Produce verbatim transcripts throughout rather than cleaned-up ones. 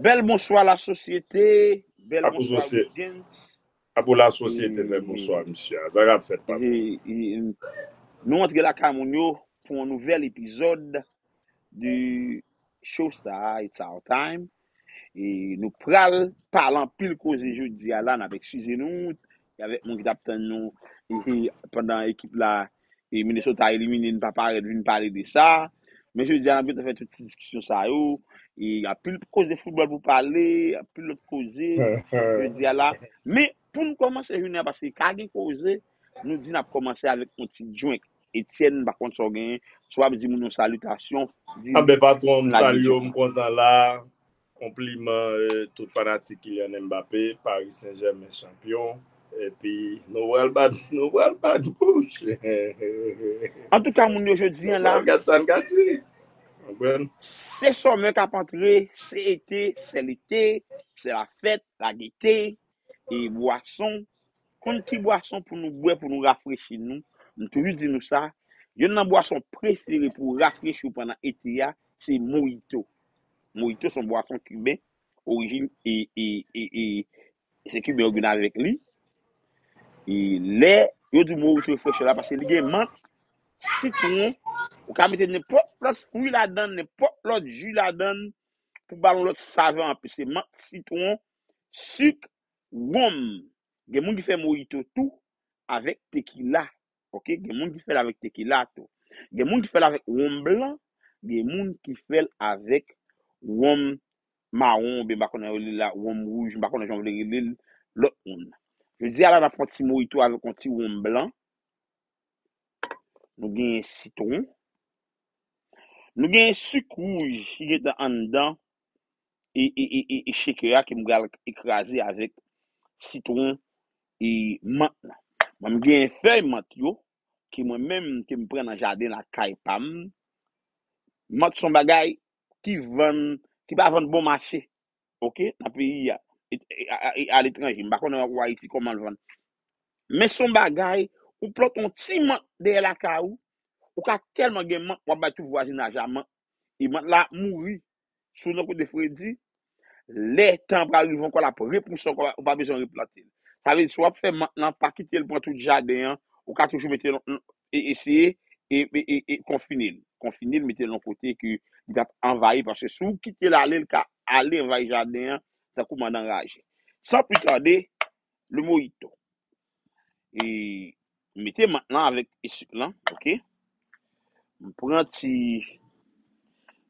Bèl bonswa lasosyete, bèl bonswa Wilgens. Apou lasosyete fè bonswa misye a. Sa k ap fèt papa? Nou antre lakay moun yo pou yon nouvèl epizòd de show sa a, It's Our Time. E nou pral pale anpil koze jodi a la, n ap eskize nou avèk moun ki t ap tann nou pandan ekip la e Minnesota elimine n pa parèt vin pale de sa. Men jodi a n ap gentan fè tout ti diskisyon sa yo. E anpil koze foutbòl pou pale, anpil lòt koze jodi a la. Men pou n kòmanse jounen an, paske ka gen koze, nou di n ap kòmanse avèk yon ti drink. Etienne, m pa konn sa w genyen. Si w ap di moun yon salitasyon, di. Anben patwon, m salye w, m kontan la. Konpliman tout fanatik Kylian Mbappé, Paris Saint-Germain chanpyon. Epi nou pral bat, nou pral bat bouch. Antouka moun yo jodi an la. Gad sa n ka di. Se summer k ap antre, se ete, se lete, se la fèt, la gete, e bwason. Konn ki bwason pou nou bwè, pou nou rafrechi nou. M toujou di nou sa. Youn nan bwason prefere pou rafrechi w pandan ete a, se mojito. Mojito se yon bwason kiben, orijin e, e, e, e se kiben yo vin avèk li. E lè yo di mojito refreshè la, paske li gen mant, sitwon, ou ka mete nenpòt lòt fwi ladan, nenpòt lòt ji ladan, pou ba l yon lòt savè anplis. Se mant, sitwon, sik, wonm. Gen moun ki fè mojito tou avèk tekila. Oke, gen moun ki fè l avèk tekila tou. Gen moun ki fè l avèk wonm blan, gen moun ki fè l avèk wonm mawon, oubyen m pa konnen yo rele l la, wonm wouj, m pa konnen jan w vle rele l, lòt moun. Jodi a la, n ap fè yon ti mojito avèk yon ti wonm blan. Nou genyen sitwon. Nou genyen sik wouj ki gentan anndan e, e, e, e, e shaker a ke m pral kraze avèk sitwon e mant lan. Mwen, m genyen fèy mant yo ke mwen menm ke m pran nan jaden lakay pa m. Mant se yon bagay ki vann, ki pa vann bon mache. Oke, nan peyi a, e, e, a, a, e aletranje. M pa konnen ou Ayiti kòman l vann. Men se yon bagay, ou plante yon ti mant dèyè lakay ou, ou ka tèlman gen mant, w ap bay tout vwazinaj la mant. E mant la ap mouri. Si w nan kote fredi, lè tan an pral rive ankò, l ap repouse ankò, ou pa bezwen replante l. Sa vle di, si w ap fè mant lan, pa kite l pran tout jaden an, ou ka toujou mete l, e, eseye, e, e, e, e konfine l. Konfine l, mete l yon kote ke li p ap anvayi, paske si w kite l ale, l ka ale anvayi jaden an, tankou mand anraje. San pli tande, le mojito. E mete mant lan avèk sik lan, oke? M pran ti,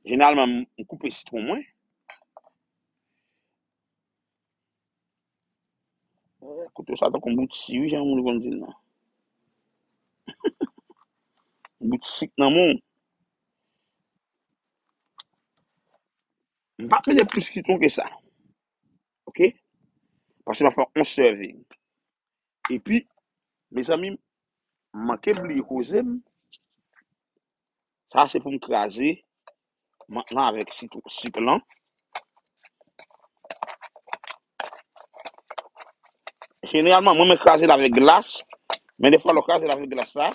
jeneralman, m koupe sitwon mwen. Eh, kote sa tankou yon bout si, wi, jan moun konn di l lan. Yon bout sik nan men w. M p ap mete plis sitwon ke sa. Oke? Paske m ap fè yon serving. Epi, mezanmi, m manke bliye koze m. Sa se pou m kraze mant lan avèk sitwon, sik lan. Jeneralman, mwen, mwen kraze l avèk glas. Men defwa, lè w kraze l avèk glas la,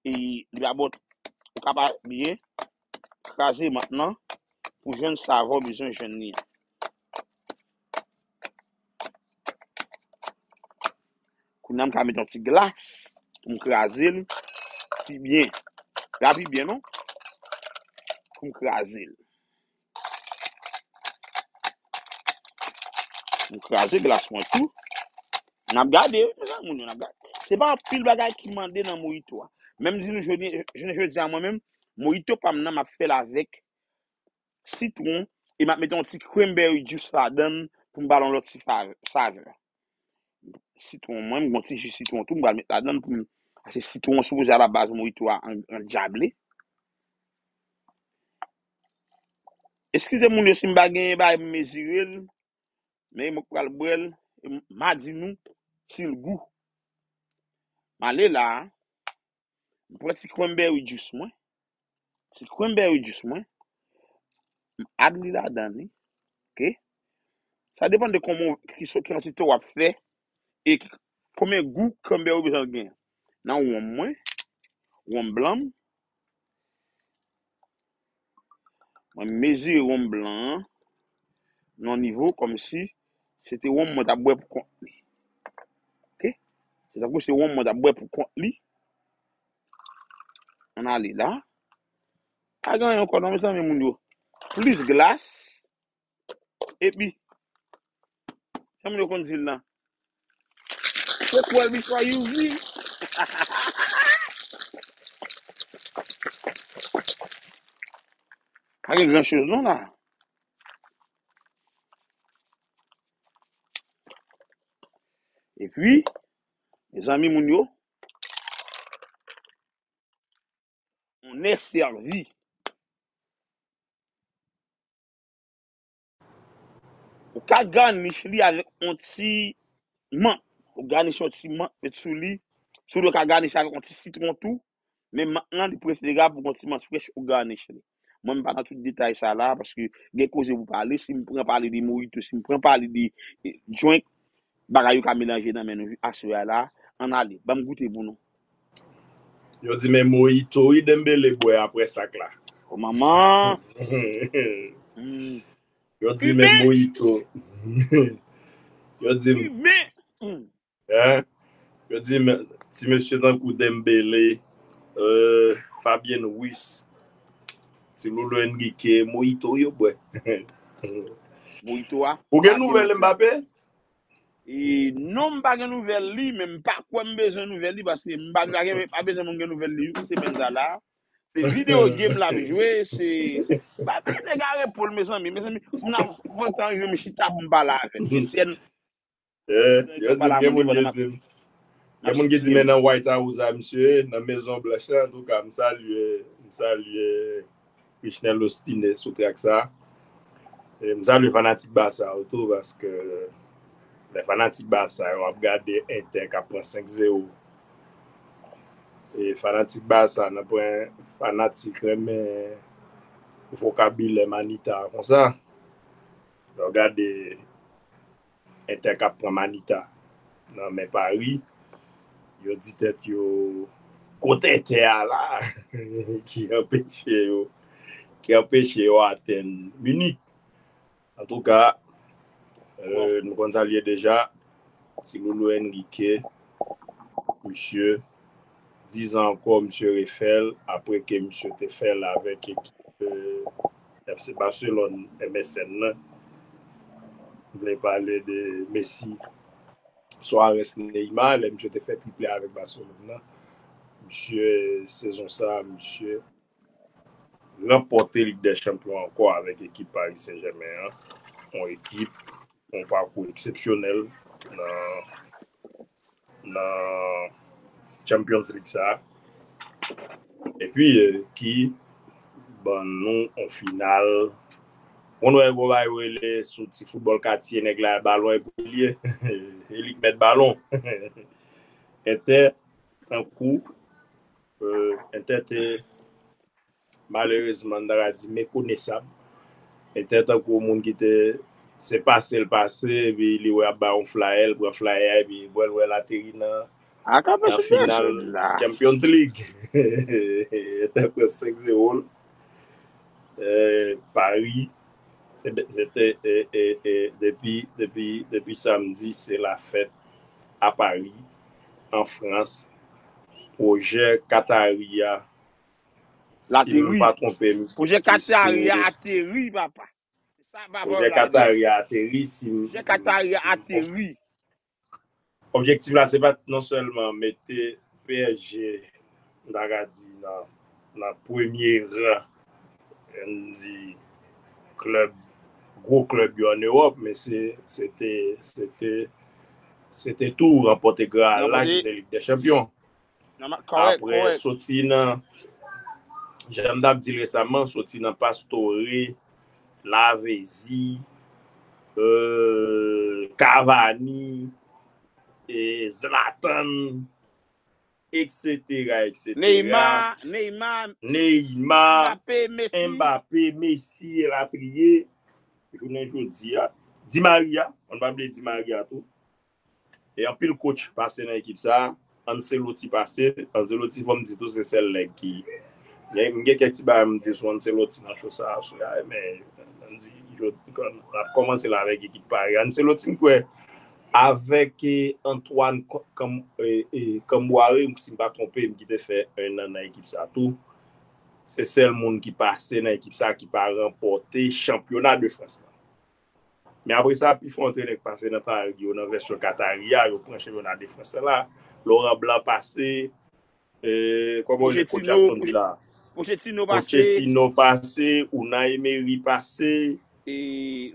e li pa bon, ou ka pa byen kraze mant lan pou jwenn savè w bezwen jwenn li an. Kounye a, m ka mete yon ti glas pou m kraze l pi byen. Pa pi byen, non. Pou m kraze l. M kraze glas mwen tou. N ap gade, wi, mezanmi, moun yo, n ap gade. Se pa anpil bagay ki mande nan mojito a. Men m di nou, jodi, jounen jodi a, mwen menm, mojito pa m nan, m ap fè l avèk sitwon, e m ap mete yon ti cranberry juice ladan l pou m ba l yon lòt ti fa-, savè. Sitwon, mwen, m gon ti ji sitwon tou, m pral met ladan l pou m, paske sitwon sipoze alabaz mojito a an, an dyable. Eskize moun yo si m pa genyen bagay pou m mezire l, men mwen k pral bwè l, e m a di nou si l gou. M ale la, m pran ti cranberry juice mwen, ti cranberry juice mwen, m add li ladan li, oke? Sa depann de kòman, ki so, ki kantite w ap fè, e konbyen gou cranberry ou bezwen gen. Nan wonm mwen, wonm blan m, mwen mezire wonm blan an, nan yon nivo kòmsi se te wonm mwen t ap bwè pou kont li. Oke? Se tankou se wonm mwen t ap bwè pou kont li. Ann ale la. Pa gen anyen ankò non, mezanmi, moun yo. Plis glas. Epi, jan moun yo konn di l lan, shake well before you V. Pa gen gran choz non la. Epi, mezanmi, moun yo, on est servi. Ou ka garnish li avèk yon ti mant. Ou garnish yon ti mant, met sou li. Si w vle, ou ka garnish avèk yon ti sitwon tou. Men mant lan, li preferab pou yon ti mant frèch ou garnish li. Mwen, m pa nan tout detay sa la, paske gen koze pou pale. Si m pran pale de mojito, si m pran pale de, eh, drink, bagay yo ka melanje nan men nou aswè a la. Ann ale, ban m goute pou nou. Yo di men mojito wi Dembélé bwè apre sak la. O manman. Yo di men mojito. Yo di Men. Hein? Yo di men ti mesye tankou Dembélé, euh, Fabien Ruiz, ti Loulou Enrique, mojito yo bwè. Mojito a. Ou gen nouvèl Mbappé? E non, m pa gen nouvèl li, men m pa kwè m bezwen nouvèl li, paske m pa, pa gen, pa bezwen moun gen nouvèl li, wi, semèn sa la. Se videyo game l ap jwe, se, ba, ba nèg a repo l, mezanmi, mezanmi, moun ap fè tan rive m chita pou m pale avè l. Etienne, Eh, yo di gen moun ki di m, gen moun ki di men nan White House a, misye, nan Mezon Blanch la, antouka, m salye, m salye Richnel Ostine sou track sa. E m salye fanatik Barça yo tou, paske lè fanatik Barça yo ap gade Inter k ap pran senk zewo. E fanatik Barça nan pwen fanatik renmen vokabilè Manita konsa. Lè w gade Inter k ap pran Manita nan men Paris, yo di tèt yo kot Inter a la ki anpeche yo, ki anpeche yo atenn Munich. Antouka, euh, nou konn sa l ye deja, ti Loulou Enrique, misye, dizan ankò, misye refè l, apre ke misye te fè l avèk ekip, euh, F C Barcelone, M S N nan. M vle pale de Messi, Suarez, Neymar, lè misye te fè triple avèk Barcelone nan. Misye, sezon sa, misye ranpòte Lig dè Chanpyon ankò avèk ekip Paris Saint-Germain an. Yon ekip, yon pakou eksepsyonèl nan, nan Champions League sa. Epi, euh, ki ban nou yon final. Moun wè gwo bagay yo rele sou ti foutbòl katye, nèg la balon epi li ye. E li k mèt balon. Entè, tankou, euh, Entè te malerezman, n ta ka di mekonesab. Entè tankou moun ki te, se pase l pase, epi li wè ap bay yon flyer, l pran flyer a, epi wè l wè l ateri nan, nan final Champions League. Entè pran senk zewo l. Eh, Paris, se, se te, eh, eh, eh, depi, depi, depi samdi, se lafèt a Paris, an Frans. Pwojè Katari a, si m pa twonpe m, Pwojè Katari a ateri, papa. Pwojè Katari a ateri, si m... Pwojè Katari a ateri. Objektif la, se pa t non sèlman mete P S G, m ta ka di, nan, nan premye ran, ann di, klèb, gwo klèb yo ann Ewòp, men se, se te, se te, se te tou ranpòte Graal la, ki se Lig dè Chanpyon. Apre, soti nan, jan m t ap di l resaman, soti nan Pastore, Lavezzi, euh, Cavani, e Zlatan, et cetera, et cetera. Neymar, Neymar, Neymar, Mbappé, Messi. Mbappé, Messi, elatriye. Jounen jodi a, Di Maria, ann pa bliye Di Maria tou. E anpil coach pase nan ekip sa. Ancelotti pase. Ancelotti, fò m di tou, se sèl nèg ki Gen, m gen kèk ti bagay m di sou Ancelotti nan show sa a, sou, a, men, m di, jodi, n ap kòmanse la avèk ekip Paris. Ancelotti, m kwè, avèk, eh, Antoine Cam-, eh, eh, Camboire, si m pa twonpe m, ki te fè en an nan ekip sa tou. Se sèl moun ki pase nan ekip sa ki pa ranpòte chanpyona de Frans la. Men apre sa, pi fò antrenè k pase nan Paris yo, nan vèsyon Katari a, yo pran chanpyona de Frans la. Laurent Blanc pase, eh, kòman yo rele coach Aston Villa? Pochettino pase. Pochettino pase, Unai Emery pase. E,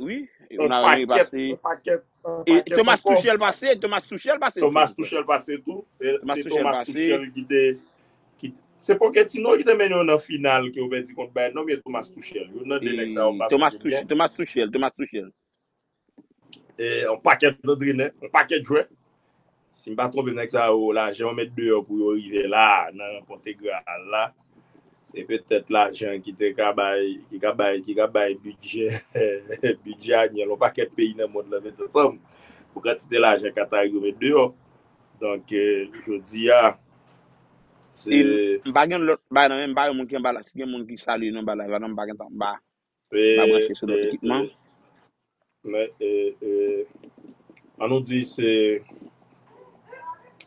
wi, Unai Emery pase. Yon pakèt, yon pakèt, yon pakèt ankò. Thomas Tuchel pase, Thomas Tuchel pase. Thomas Tuchel pase tou. Se, se Thomas Tuchel ki te, ki, se Pochettino ki te mennen yo nan final ke yo pèdi kont Bayern, non, oubyen Thomas Tuchel. Youn nan de nèg sa yo pa sonje byen. Thomas Tuchel, Thomas Tuchel. E, yon pakèt antrenè, yon pakèt jwè. Si m pa twonpe m, nèg sa yo, lajan yo met deyò pou yo rive la, nan ranpòte Graal la. Se petèt lajan ki te ka bay, ki ka bay, ki ka bay bidjè, bidjè anyèl yon pakèt peyi nan mond lan met ansanm pou kantite lajan Katari yo met deyò. Donk, eh, jodi a, se... M pa gen lòt bay nan men, m pa gen moun ki anba la, si gen moun ki salye nan anba la, non, m pa gen tan, m pa, m pa branche sou lòt ekipman. Men, e, e, ann nou di se,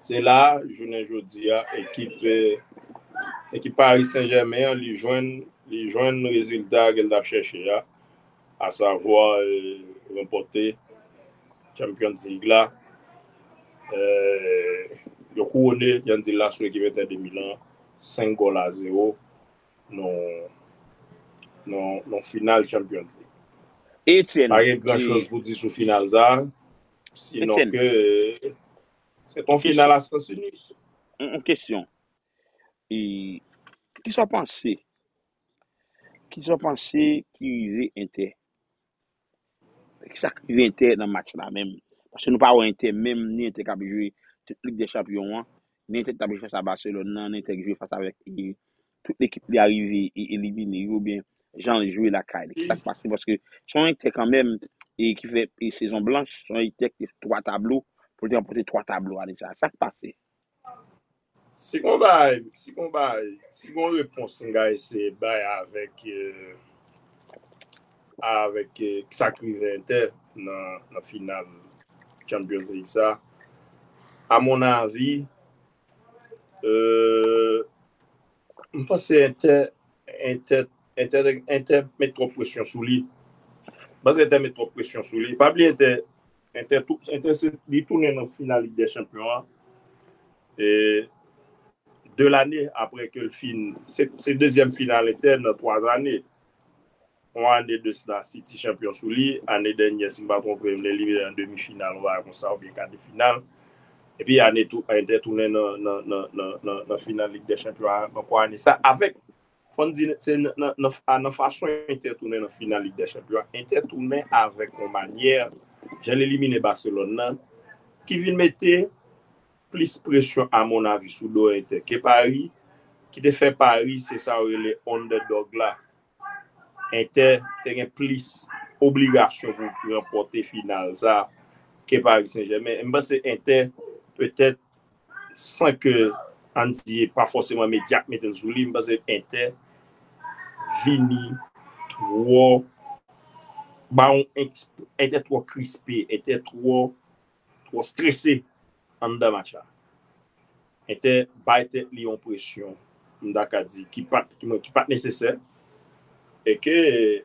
se la, jounen jodi a, ekip, e, ekip Paris Saint-Germain an, li jwenn, li jwenn rezilta ke l t ap chèche a, asavwa, e, ranpòte Champions League la. E, yo kouwone Yandil Lasso, ekip Inter de Milan, senk gòl a zewo. nan, nan, nan final Champions League. Etienne, pa gen gran choz pou di sou final sa, sinon ke se t on final a sans inik. Yon kesyon. E, kisa w panse? Kisa w panse ki rive Inter? Kisa k rive Inter nan match la menm? Paske nou pa wè Inter menm, ni Inter k ap jwe tout Lig dè Chanpyon an, ni Inter k t ap jwe fas a Barcelone nan, ni Inter k jwe fas avèk, e, tout lekip li a rive e elimine yo, oubyen jan l jwe lakay li. Kisa k pase? Paske se yon Inter kanmenm, e, ki fè, e, sezon blanch, se yon Inter ki te twa tablo, pou l te ranpòte twa tablo ane sa a. Sa k pase? Si gon bagay, si gon bagay, si gon repons m ka eseye bay avèk, eh, avèk, eh, sa k rive Inter nan, nan final Champions League sa, a mon avi, eh, m panse Inter, Inter, Inter, Inter met twòp presyon sou li. M panse Inter met twòp presyon sou li. Pa bliye Inter, Inter tou, Inter se, li tounen nan final Lig dè Chanpyon an. E, de lane apre ke l fin, se, se dezyèm final Inter nan twa ane. Yon ane de sila, City chanpyon sou li. Ane dènyè, si m pa twonpe m, l elimine an demi final, yon bagay konsa, oubyen ka de final. Epi ane tou, Inter tounen nan, nan, nan, nan, nan, nan final Lig dè Chanpyon an ankò ane sa, avèk Fò n di, se nan, nan, nan, a, nan fason Inter tounen nan final Lig dè Chanpyon an, Inter tounen avèk yon manyè, jan l elimine Barcelone nan, ki vin mete plis presyon, a mon avi, sou do Inter ke Paris, ki te fè Paris, se sa yo rele underdog la. Inter te gen plis obligasyon pou ranpòte final sa ke Paris Saint-Germain. E m panse Inter, petèt, san ke, ann di, pa fòseman medya k mete l sou li, m panse Inter vini twò, ba yon, Inter twò krispe, Inter twò, twò strese anndan match la. Inter bay tèt li yon presyon, m ta ka di, ki pa t, ki, ki pa t nesesè. E ke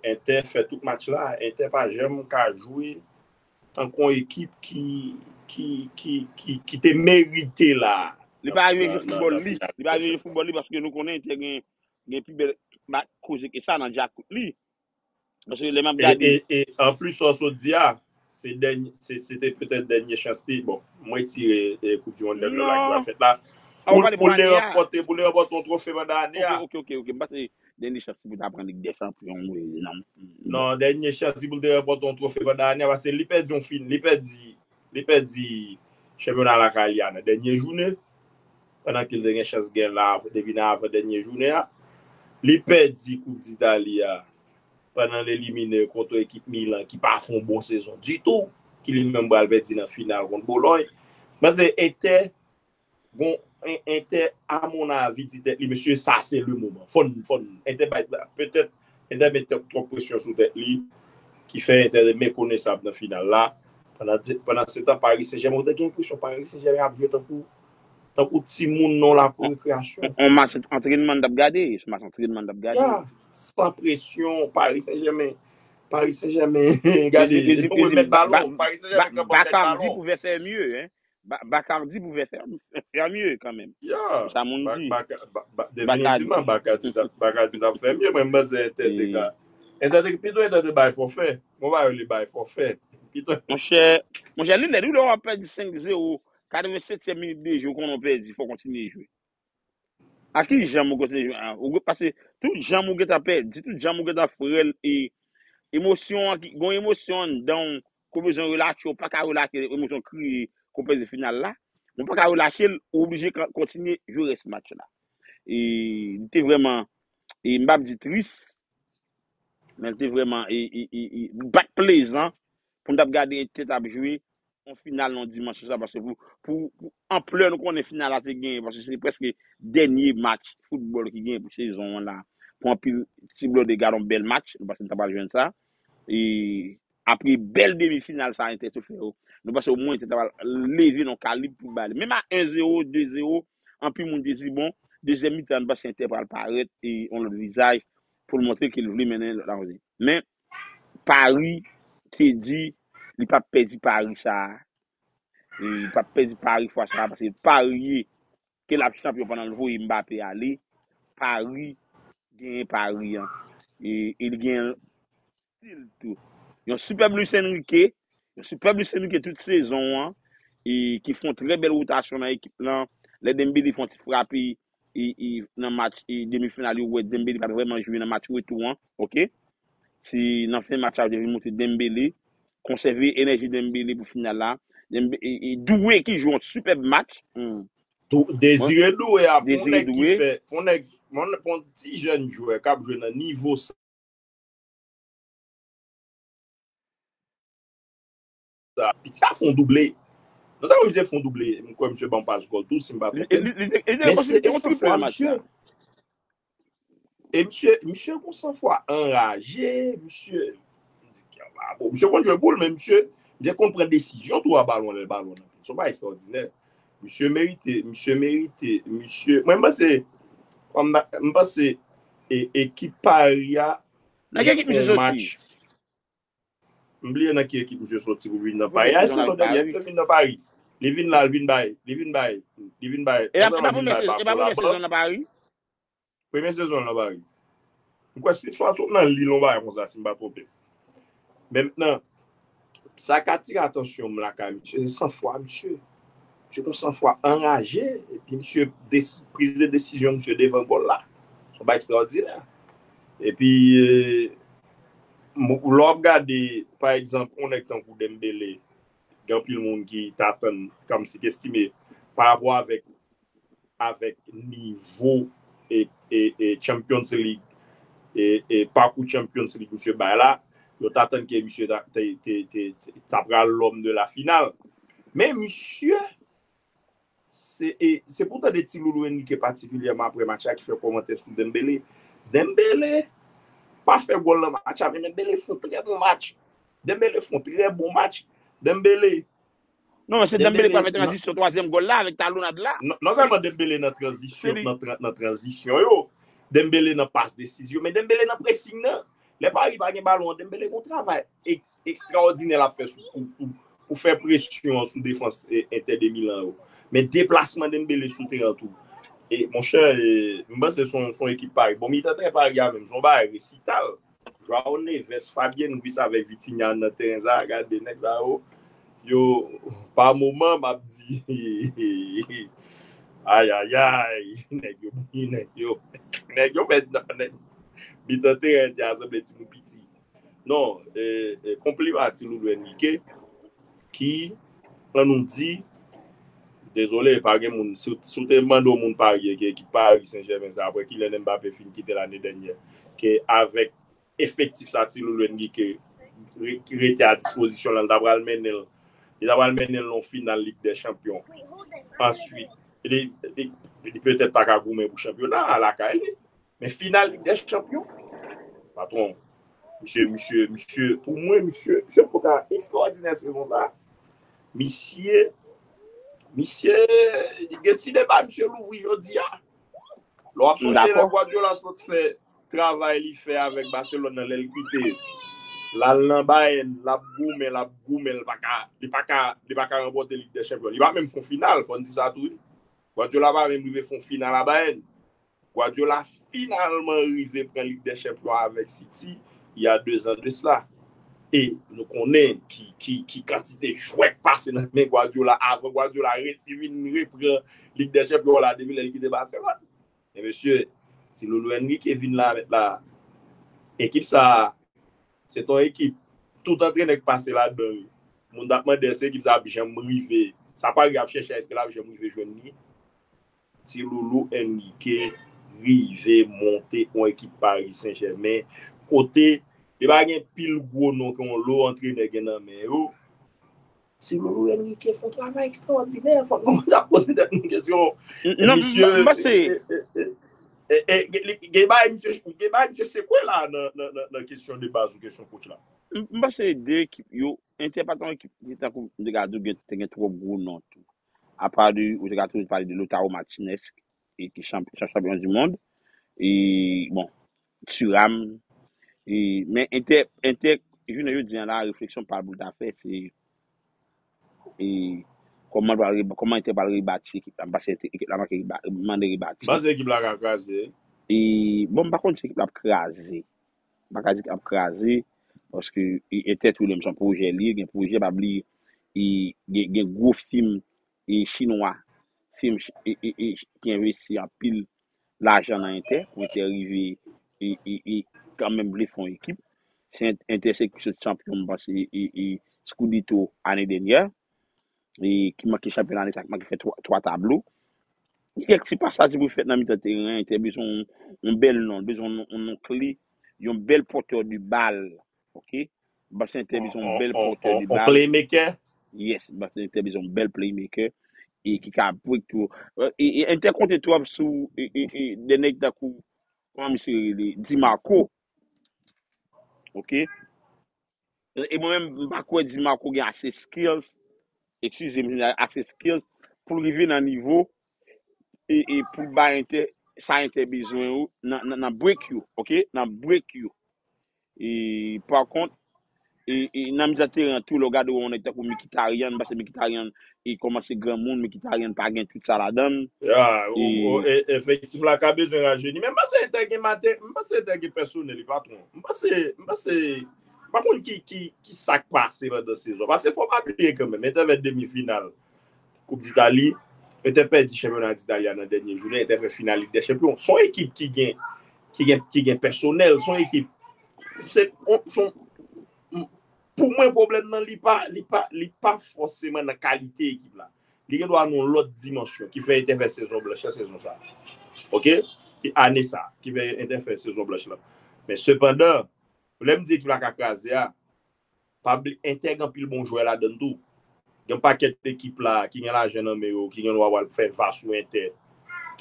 Inter fè tout match la, Inter pa janm ka jwe tankou yon ekip ki, ki, ki, ki, ki te merite la. Li pa rive jwe foutbòl li. Li pa rive jwe foutbòl li paske nou konnen Inter gen, gen pi bèl koze ke sa nan djakout li. Paske lè m ap gade. E, e, e anplis, sa w sot di a, se dènye, se, se te petèt dènye chans li. Bon, mwen retire, e, Koup di Mond lè la ki pral fèt la. Pou, pou l te ranpòte, pou l te ranpòte yon twofe pandan ane a. Ok, ok, ok. M panse dènye chans li pou ta pran Lig dè Chanpyon, wi, non. Non, dènye chans li pou l te ranpòte yon twofe pandan ane a, paske li pèdi yon fin, li pèdi, li pèdi chanpyona lakay li a nan dènye jounen, pandan ke l te gen chans gen la, depi nan avan dènye jounen an. Li pèdi Koup Ditali a, pandan l elimine kont yon ekip Milan ki pa fè yon bon sezon ditou, ki li menm pral pèdi nan final kont Bologne. M panse Inter gon, Inter, à mon avis, di tèt li, mesye, sa se le moman. Fò n, fò n, Inter bay, petèt, Inter met twòp presyon sou tèt li, ki fè Inter mekonesab nan final la. Pandan, pandan se tan, Paris Saint-Germain, ou te gen enpresyon Paris Saint-Germain ap jwe tankou, tankou timoun nan lakou rekreyasyon. On match antrenman n t ap gade, se match antrenman n t ap gade. Ya, san presyon, Paris Saint-Germain, Paris Saint-Germain, gade, yo remèt balon, Paris Saint-Germain kanpe ak balon. Bacardi pouvait faire mieux, hein. Ba- Bacardi pouvait faire, faire mieux quand même. Ya, sa moun di. Definitivman, Bacardi t ap fè mye. Mwen, m panse Inter te ka. Inter te, pito Inter te bay fòfè. Mwen pa yo li bay fòfè. Pito. Monchè, monchè, li lè, li lè w ap pèdi senk zewo, katrevensetyèm minit de jwe, ou konnen w pèdi, fò w kontinye jwe. A ki janm ou kontinye jwe? Ou, paske tout janm ou gentan pèdi, tout janm ou gentan frèl, e emosyon an, ki gon emosyon anndan w, ke w bezwen relache, ou pa ka relache emosyon kriye ke w pèdi final la. Ou pa ka relache l, ou oblije kontinye jwe rès match la. E li te vrèman, e m p ap di tris, men li te vrèman, e, e, e, e, li pa t plezan pou n t ap gade Inter t ap jwe yon final nan dimanch sa, paske pou, pou, pou anplè nou konnen final la te genyen, paske se prèske dènye match foutbòl ki genyen pou sezon an la, pou anpil ti blòdè gade yon bèl match, nou panse n ta pral jwenn sa. E apre bèl demi final sa Inter te fè yo, nou panse omwen Inter ta pral leve nan kalib pou ba li. Menm a en zewo, de zewo, anpil moun te di, bon, dezyèm mitan, nou panse Inter pral parèt e yon lòt vizaj pou l montre ke l vle mennen lòt la. Men, Paris te di li p ap pèdi pari sa a. E li p ap pèdi pari fwa sa a, paske parye ke l ap chanpyon pandan l voye Mbappé ale. Paris genyen pari an. E, e li genyen stil tou. Yon sipèb Luis Enrique, yon sipèb Luis Enrique tout sezon an, e ki fè yon trè bèl wotasyon nan ekip lan. Lè Dembélé fè yon ti frape, e, e, nan match, e, demi final yo, ou wè Dembélé pa t vrèman jwe nan match retou an, oke? Se nan fen match la, yo te vin montre Dembélé, konsève enèji Dembélé pou final la. Dembe, e, e, Doué ki jwe yon sipèb match. Hmm. Dou- Désiré Doué a, pou Désiré nèg ki Doué. Fè, pou nèg, pou, pou ti jèn jwè k ap jwe nan nivo sa, sa, piti a fè yon double. Nou ta wè misye fè yon double. M kwè misye ban pas gòl tou, si m pa twonpe. Li, li, li, li te Men se, se yon se triple fwa, match misye. La. E misye, misye gon sanfwa anraje, misye, m di, ah, bon, misye konn jwe boul, men misye, misye konn pran desizyon tou a balon, lè balon nan pye. Se yon bagay ekstraòdinè. Misye merite, misye merite, misye, mwen, m panse, m panse, e, ekip Paris a, nan ki ekip misye soti? M bliye nan ki ekip misye soti pou vin nan Pari. A, sezon dènye, misye vin nan Pari. Li vin la, li vin bay, li vin bay, li vin bay. E pa premye sezon nan Pari? Premye sezon nan Pari. M kwè se swa sot nan Lille, yon bagay konsa, si m pa twonpe. Men mentnan, sa k atire atansyon m lakay misye, se sanfwa misye. Misye gon sanfwa anraje, epi misye, desi- priz de desizyon misye devan gòl la. Se yon bagay ekstraòdinè. Epi, e, m- lè w ap gade, pa egzanp, yon nèg tankou Dembélé, gen anpil moun ki t atann, kòmsi ki estime, pa rapò avèk, avèk nivo e, e, e Champions League, e, e pakou Champions League misye bay la, yo t atann ke misye ta, te, te, te, te, ta pral l'homme de la finale. Men misye, se, e, se pou tande Ti Loulou Enrique patikilyèman apre match la ki fè kòmantè sou Dembélé. Dembélé pa fè gòl nan match la, men Dembélé fè yon trè bon match. Dembélé fè yon trè bon match. Dembélé. Non, men se Dembélé k pral fè tranzisyon twazyèm gòl la avèk talonnad la. Non, non sèlman Dembélé nan tranzisyon, nan, nan tranzisyon yo, Dembélé nan pas desizyon, men Dembélé nan pressing nan. Lè Paris pa gen balon an, Dembélé gon travay eks- ekstraòdinè l ap fè sou, pou, pou, pou fè presyon sou defans, e, Inter de Milan yo. Men deplasman Dembélé sou teren tou. E, monchè, e, m panse se yon, se yon ekip Paris. Bon, mitan teren Paris a menm, se yon bagay resital. João Neves, Fabian Ruiz avèk Vitinha nan teren sa, gade nèg sa yo. Yo, pa moman, m ap di, ayayay, nèg yo, nèg yo, nèg yo mèt nan, nèg, mitan teren te a sanble timoun piti. Non, e, e, konpliman a Ti Loulou Enrique, ki, an nou di, dezole, pa gen moun, si, si w te mande yon moun parye ke ekip Paris Saint-Germain sa, apre kilè Mbappé fin kite lane dènyè, ke avèk efektif sa Ti Loulou Enrique re- ki rete a dispozisyon l, li ta pral mennen l, li ta pral mennen l nan yon final Lig dè Chanpyon. Answit, li, li, li petèt pa ka goumen pou chanpyona lakay li. Men final Lig dè Chanpyon, patwon, misye, misye, misye, pou mwen, misye, misye fè yon bagay ekstraòdinè sezon sa. Misye, misye, gen ti deba misye louvri jodi a. Lè w ap sonje lè Guardiola sot fè travay li fè avèk Barcelone nan, lè l kite, l al nan Bayern, l ap goumen, l ap goumen, li pa ka, li pa ka, li pa ka ranpòte Lig dè Chanpyon. Li pa menm fè yon final, fò n di sa tou, wi. Guardiola pa menm rive fè yon final a Bayern. Guardiola finalman rive pran Lig dè Chanpyon avèk City, il y a deux ans de cela. E nou konnen ki, ki, ki kantite jwè k pase nan men Guardiola avan Guardiola resi vin repran Lig dè Chanpyon la depi lè l kite Barcelone. Men mesye, ti loulou Enrique vin la mèt la. Ekip sa, se t on ekip, tout antrenè k pase ladan l, moun t ap mande èske ekip sa ap janm rive. Sa pa rive ap chèche èske l ap janm rive jwenn li. Ti loulou Enrique rive monte yon ekip Paris Saint-Germain kote li pa gen pil gwo non ke yon lo antrenè gen nan men yo. Ti loulou Enrique fè yon travay ekstraòdinè. Fòk nou kòmanse ap poze tèt nou kesyon. Non, misye, m panse, e, e, e, e, gen, gen bagay misye, gen bagay misye sekwe la nan, nan, nan, nan kesyon de baz ou kesyon coach la. M, m panse de ekip yo, Inter pa t yon ekip ki tankou m te ka di w gen, te gen twòp gwo non tou. Apa de, ou te ka toujou pale de Lautaro Martinez, e ki chanp-, chanpyon du monde. E, bon, Thuram. E, men Inter, Inter, jounen jodi a la, refleksyon pa l pou l ta fè, se, e, kòman l pral re-, kòman Inter pral rebati ekip la. M panse Inter, ekip la manke reba-, mande rebati. M panse ekip la ka kraze. E, bon, m pa konn si ekip la ap kraze. M pa ka di ekip la ap kraze, paske, e, Inter tou li menm se yon pwojè li ye, gen pwojè, pa bliye, e, gen, gen gwo fim, e, chinwa, fim chi-, e, e, e, ki envesti anpil lajan nan Inter, pou Inter rive, e, e, e, kanmenm vle fè yon ekip. Se Inter, Inter se ki sot chanpyon, m panse, e, e, Scudetto ane dènyè, e, ki manke chanpyon ane sa, ki manke fè twa, twa tablo. Gen kèk ti pasaj pou fèt nan mitan teren an, Inter bezwen yon, yon bèl non, bezwen yon, yon non kle, yon bèl pòtè de bal, ok? M panse Inter bezwen yon bèl pòtè de bal. Playmaker? Yes, m panse Inter bezwen yon bèl playmaker e ki ka break through. E, e, e Inter konte twòp sou, e, e, e, de nèg tankou, kòman misye rele? Di Marco. Ok? E, e mwen menm, m pa kwè Di Marco gen ase skills, eskize m, ase skills pou l rive nan nivo e, e pou l bay Inter, sa Inter bezwen yo nan, nan, nan break yo, ok? Nan break yo. E, pa kont, e, e, nan mitan teren an tou, lè w gade w wè yon nèg tankou Mkhitaryan, m panse Mkhitaryan, e kòmanse granmoun, Mkhitaryan pa gen tout sa ladan l. Ya, e, efektif la ka bezwen rajeni. Men m panse Inter gen mate-, m panse Inter gen pèsonèl, li patwon. M panse, m panse, m pa konn ki, ki, ki sa k pase pandan sezon. Paske fò pa bliye kanmenm, Inter fè demi final Koup Ditali, Inter pèdi chanpyona Ditali a nan dènye jounen, Inter fè final Lig dè Chanpyon. Se yon ekip ki gen, ki gen, ki gen pèsonèl, se yon ekip, se, se yon, pou mwen, pwoblèm nan, li pa, li pa, li pa fòseman nan kalite ekip la. Li gen dwa nan yon lòt dimansyon ki fè Inter fè sezon blanch lan sezon sa. Ok? Ki ane sa, ki fè Inter fè sezon blanch lan. Men sepandan, lè m di ekip la ka kraze a, pa bli-, Inter gen anpil bon jwè ladan l tou. Gen yon pakèt ekip la ki gen lajan nan men yo, ki gen dwa pral fè va sou Inter,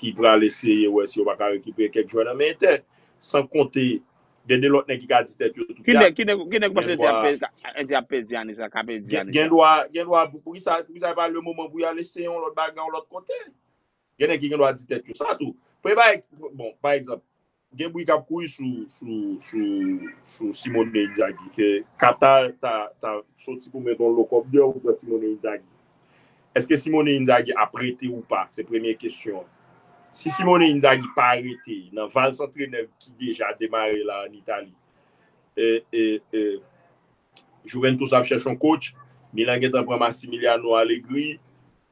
ki pral eseye wè si yo pa ka rekipere kèk jwè nan men Inter. San konte, gen de lòt nèg ki ka di tèt yo tou. Ki nèg, ki nèg, ki nèg panse Inter ap pèdi, Inter ap pèdi ane sa, ka pèdi ane sa? Gen dwa, gen dwa, pou, poukisa, poukisa e pa le moman pou y al eseye yon lòt bagay, yon lòt kote? Gen nèg ki gen dwa di tèt yo sa tou. Premye bagay, bon, pa egzanp, gen bri k ap kouri sou, sou, sou, sou Simone Inzaghi, ke Qatar ta, ta soti pou mete yon lokòp deyò pou pran Simone Inzaghi. Èske Simone Inzaghi ap rete ou pa? Se premye kesyon an. Si Simone Inzaghi pa rete nan vaz antrenè ki deja demare la ann Itali, e, e, e, Juventus ap chèche yon coach. Milan gentan pran Massimiliano Allegri.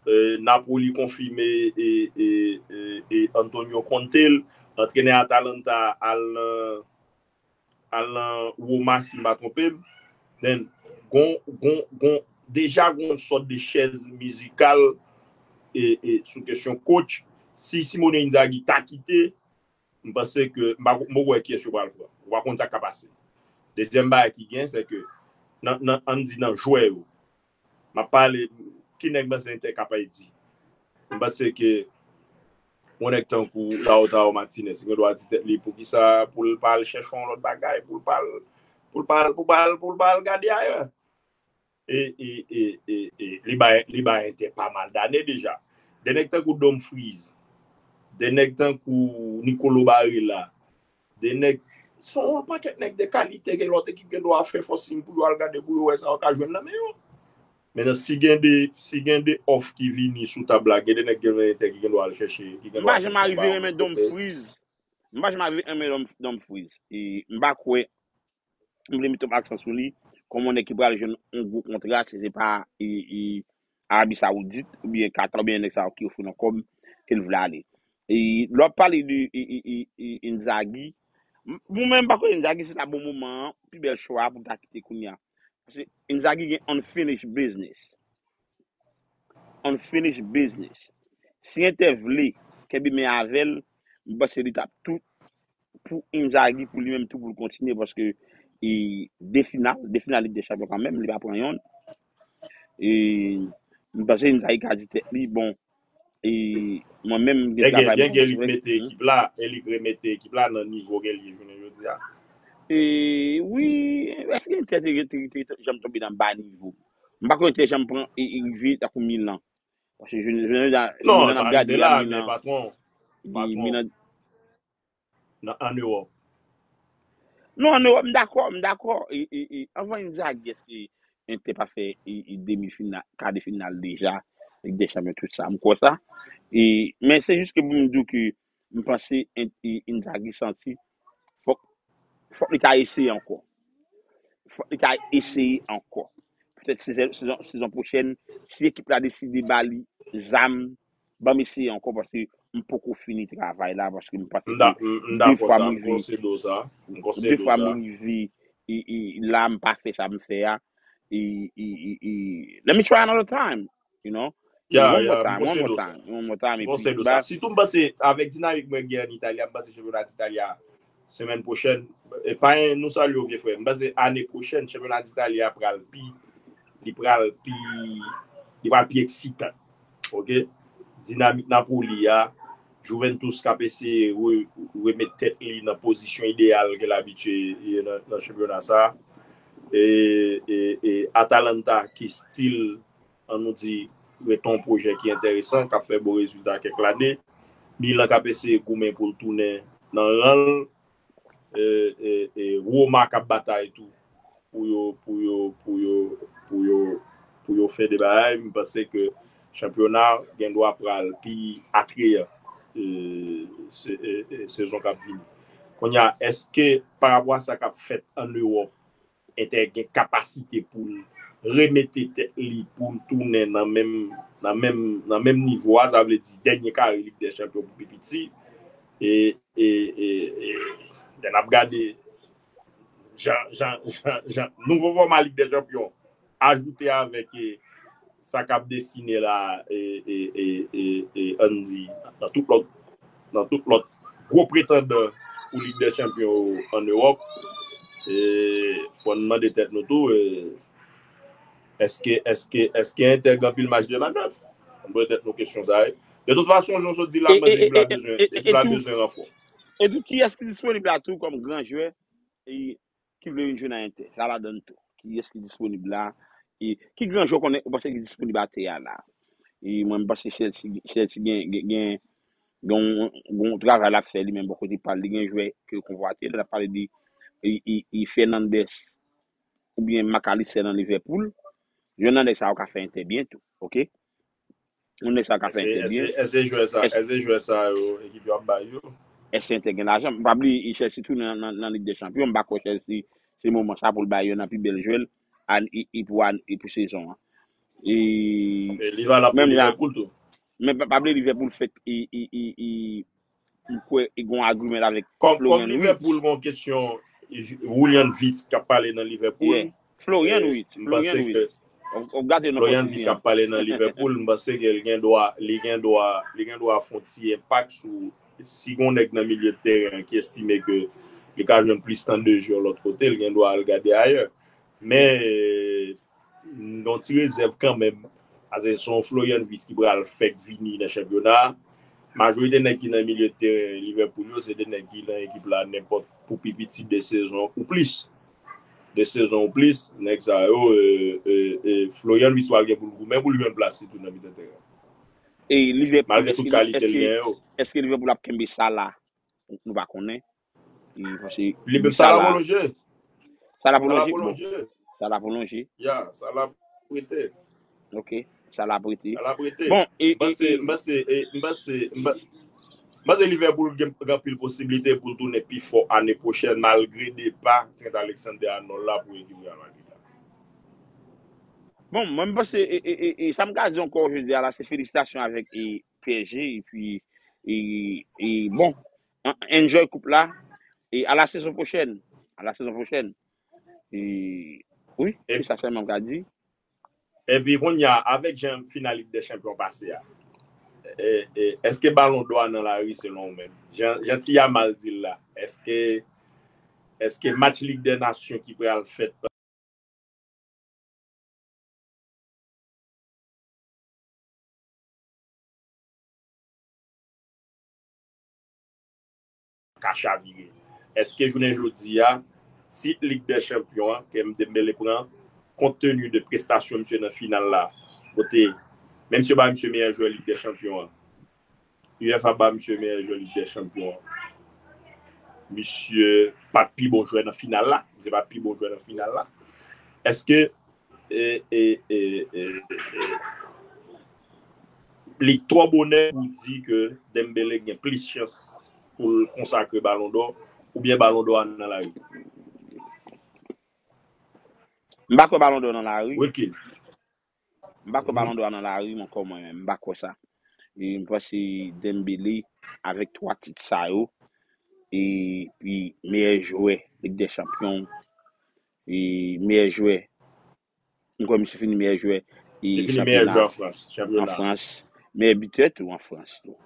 E, Napoli konfime e, e, e, e Antonio Conte l. Antrenè Atalanta al nan, al nan Roma, si m pa twonpe m. Then, gon, gon, gon, deja gon sòt de chèz mizikal e, e sou kesyon coach. Si Simone Inzaghi ta kite, m panse ke m pa, m poko wè kiyès yo pral pran. Ou pa konn sa k ka pase. Dezyèm bagay ki gen, se ke nan, nan, ann di nan jwè yo, m ap pale, ki nèg m panse Inter ka pèdi? M panse ke Yon nèg tankou Lautaro Martinez, li gen dwa di tèt li poukisa pou l pa al chèche yon lòt bagay, pou l pa al, pou l pa al, pou l pa al, pou l pa al gade ayè. E, e, e, e, e li bay, li bay Inter pa mal dane deja. De nèg tankou Dumfries, de nèg tankou Nicolo Barella, de nèg, se yon pakèt nèg de kalite ke lòt ekip gen dwa fè forcing pou yo al gade, pou yo wè sa yo ka jwenn nan men yo. Mentnan, si gen de, si gen de òf ki vini sou tab la, gen de nèg gen nan Inter ki gen dwa al chèche, ki gen dwa al chèche yon ba yon lòt kote. M pa janm arive renmen Dumfries. M pa janm arive renmen Dumfries. E m pa kwè, m vle mete yon aksan sou li, kòm yon nèg ki pral jwenn yon gwo kontra, si se pa, e, e, Arabi Sawoudit, oubyen Katar, oubyen nèg sa yo ki ofri l yon kòb, ke l vle ale. E lè w ap pale de, e, e, e, e, Inzaghi, m, mwen menm, m pa kwè Inzaghi se ta bon moman an, pi bèl chwa a pou l ta kite kounye a. Paske Inzaghi gen unfinished business. Unfinished business. Si Inter vle kenbe men avè l, m panse li t ap tou pou Inzaghi, pou li menm tou, pou l kontinye, paske e de final, de final Lig dè Chanpyon kanmenm, li pa pran yonn. E m panse Inzaghi ka di tèt li, bon, e mwen menm, m gen travay pou m fè. Gen gen li mete ekip la, e li remete ekip la nan nivo gen li jounen jodi a. E wi, èske Inter te, te, te, te janm tonbe nan ba nivo? M pa kwè Inter janm pran e, e rive tankou Milan. Paske jounen, jounen jodi a, Milan ap gade a, Milan. Non, pa rive la, men patwon, patwon. Milan nan, ann Ewòp. Non, ann Ewòp, m dakò, m dakò. E, e, e, anvan Inzaghi, èske Inter pa fè e, e, demi final, ka de final deja, Lig dè Chanpyon, tout sa, m kwè sa. E, men se jis ke pou m di w ke m panse In-, e, Inzaghi santi fòk, fòk li ta eseye ankò. Fòk li ta eseye ankò. Petèt sezon, sezon, sezon pwochèn, si ekip la deside ba li zam, ban m eseye ankò, paske m poko fini travay la, paske m panse ke de fwa m rive, de fwa m rive, e, e, la, m pa fè sa m fè a. E, e, e, e, let me try another time, you know? Ya, one more time, one more time, one more time, epi ba. Sitou m panse, avèk dinamik mwen gen ann Itali a, m panse chanpyona Itali a, semèn pwochèn, e pa en, nou salye w, vye frè. M panse ane pwochèn, chanpyona Itali a pral pi, li pral pi, li pral pi eksitan. Oke? Dinamik Napoli a, Juventus k ap eseye re-, remèt tèt li nan pozisyon ideyal ke l abitye ye nan, nan chanpyona sa. E, e, e Atalanta ki still, ann nou di, ret yon pwojè ki enteresan, k ap fè bon rezilta kèk lane. Milan k ap eseye goumen pou l tounen nan ran l. E, e, e Roma k ap batay tou pou yo, pou yo, pou yo, pou yo, pou yo fè de bagay. M panse ke chanpyona gen dwa pral pi atreyan, e, se-, e, e, sezon k ap vini. Kounye a, èske pa rapò a sa k ap fèt ann Ewòp, Inter gen kapasite pou l remete tèt li, pou l tounen nan menm, nan menm, nan menm nivo a, sa vle di dènye kare Lig dè Chanpyon pou pi piti. E, e, e, e, lè n ap gade jan, jan, jan, jan nouvo fòma Lig dè Chanpyon ajoute avèk, e, sa k ap desine la, e, e, e, e, e, ann di, nan tout lòt, nan tout lòt gwo pretandan pou Lig dè Chanpyon ann Ewòp, e, fò n mande tèt nou tou, e, èske, èske, èske Inter gen anpil maj de manèv? N poze tèt nou kesyon sa a, wi. De tout fason, jan w sot di la, e, mwen, e, ekip la e, bezwen, e, e, ekip la tou, bezwen ranfò. E tou, kiyès ki disponib la tou kòm gran jwè, e, ki vle vin jwe nan Inter? Sa ladann tou. Kiyès ki disponib la? E ki gran jwè konnen ou panse ki disponib atè a la? E mwen, m panse Chelsea, Chelsea gen, gen, gen, gen yon, yon travay l ap fè li menm bò kote pa l. Li gen jwè ke yo konvwate. Lè n ap pale de, e, e, e Fernandes oubyen Mac Allister nan Liverpool, youn nan nèg sa yo ka fè Inter byen tou, oke? Yon nèg sa ka fè Inter byen. Èske, èske jwè sa, èske jwè sa yo, ekip yo ap bay yo? Èske Inter gen lajan? Pa bliye, Chelsea tou nan, nan, nan Lig dè Chanpyon. M pa kwè Chelsea se moman sa pou l bay youn nan pi bèl jwè l, e, e pou, e pou sezon an. E li valab pou Liverpool tou. Men pa, pa bliye Liverpool fèk, e, e, e, e, m kwè, e gen yon agreement avèk Florian Wirtz. Kòm, kòm Liverpool gen yon kesyon, Julian Wirtz k ap pale nan Liverpool. Yeah. Florian Wirtz, Florian Wirtz. W, w gade non. Florian Wirtz k ap pale nan Liverpool, m panse ke li gen dwa, li gen dwa, li gen dwa fè yon ti enpak sou, si gen yon nèg nan milye de teren ki estime ke li ka jwenn plis tan de jeu lòt kote, li gen dwa al gade ayè. Men, m gen yon ti rezèv kanmenm. Paske se yon Florian Wirtz ki pral fèk vini nan chanpyona a. Majorite nèg ki nan milye teren Liverpool yo, se de nèg ki nan ekip la nenpòt pou pi piti de sezon ou plis. De sezon ou plis, nèg sa yo, e, e, e, Florian Wirtz pral gen pou l goumen pou l jwenn plas li tou nan mitan teren. E Liverpool, Malgre tout èske, kalite l èske, gen yo. Èske Liverpool ap kenbe Salah? Nou pa konnen. E, paske Li wi, Salah Salah. pwolonje. Salah Salah pwolonje? Bon, pwolonje. Salah pwolonje. Ya, Salah prete. Ok, Salah prete. Salah prete. Bon, e, M panse, e, m panse, e, m panse, m pa- m panse Liverpool gen gen anpil posiblite pou l tounen pi fò ane pwochèn malgre depa Trent Alexander-Arnold la pou ekip Real Madrid la. Bon, mwen m panse, e, e, e, e, sa m ka di ankò jodi a la, se felisitasyon avèk e, P S G, epi, e, e, bon, en- enjoy koup la, e a la sezon pwochèn, a la sezon pwochèn. E, wi, E- se sa sèlman m ka di. Epi kounye a, avèk jan final Lig dè Chanpyon pase a, e, e, èske Balon dò a nan lari selon ou menm? Jan, jan ti Yamal di l la, èske, èske match Lig dè Nasyon ki pral fèt ka chavire? Èske jounen jodi a, tit Lig dè Chanpyon an ke Dembélé pran, kont teni de prestasyon misye nan final la, kote menm si yo ba misye meyè jwè Lig dè Chanpyon an, U F A ba misye meyè jwè Lig dè Chanpyon an, misye pa t pi bon jwè nan final la, misye pa t pi bon jwè nan final la. Èske e, e, e, e, e, li twò bonè pou di ke Dembélé gen plis chans pou l konsakre Balon dò oubyen Balon dò a nan lari? M pa kwè Balon dò nan lari. Wilky. M pa kwè Balon dò a nan lari ankò mwen menm. M pa kwè sa. E m panse Dembélé avèk twa tit sa yo, e pi meyè jwè Lig dè Chanpyon, e meyè jwè, m kwè misye fini meyè jwè e Li fini meyè jwè chanpyona an Frans, an chanpyona. Frans, meyè bitè tou an Frans tou.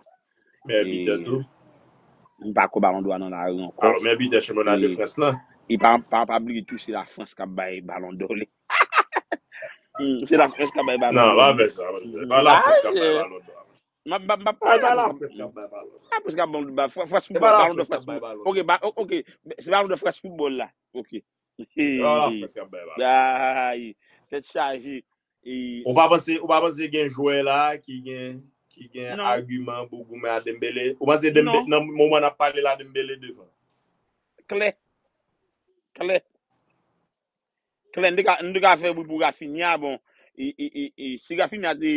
Meyè bitè E tou. m pa kwè Balon dò a nan lari ankò. Alò, meyè bitè chanpyona de E Frans lan. e pa pa pa bliye tou se la Frans k ap bay Balon dò li. Hmm, se la Frans k ap bay Balon Non, dò pa li. fè sa. Pa la Frans k ap bay Balon dò. M ap m ap m ap Ay, pa m ap la m ap Frans k ap bay Balon dò. pa Frans k ap ban m ba Frans Se pa la Balon dò Frans k Frans ap bay Balon dò. Ok, ba, ok, se Balon dò Frans foutbòl la. Ok. Se pa la Frans k ap bay Balon dò. Ay, tèt chaje. E Ou pa panse, ou pa panse gen jwè la ki gen ki gen Non. Agiman pou goumen a Dembélé? Ou panse Dembe, Non. Nan moman n ap pale la Dembélé devan? Klè. Klè. Klè, n te ka, n te ka fè bri pou Rafinha, bon, e, e, e, e, si Rafinha te,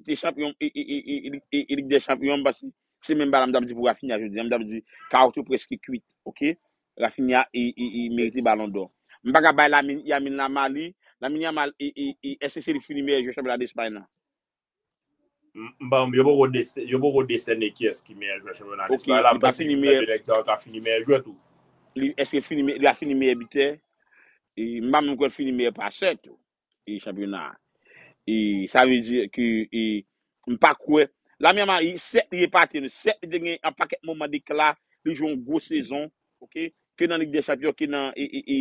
te chanpyon e, e, e, e, e, e, e Lig dè Chanpyon, m panse se menm bagay la m t ap di pou Rafinha jodi a, m t ap di kawot yo prèske kwit, ok? Rafinha e, e, e merite Balon dò. M pa ka bay Lamine, Yamin Lamali, Lamine Yamal e, e, e, èske se li fini meyè jwè chanpyona Despay nan? M, m pa, yo poko dese-, yo poko desène kiyès ki meyè jwè chanpyona Ok, Despay la. li M pa panse fini youn meyè- nan de nèg sa yo ka fini meyè jwè tou. Li, èske fini me-, li a fini meyè bitè? E m pa menm kwè l fini meyè pasè tou. E chanpyona a. E sa vle di ke e, m pa kwè. Lamine Yamal, e, sèt li epate nou, sèt li te gen an pakèt moman dekla, li jwe yon gwo sezon, ok? Ke nan Lig dè Chanpyon, ke nan e, e, e,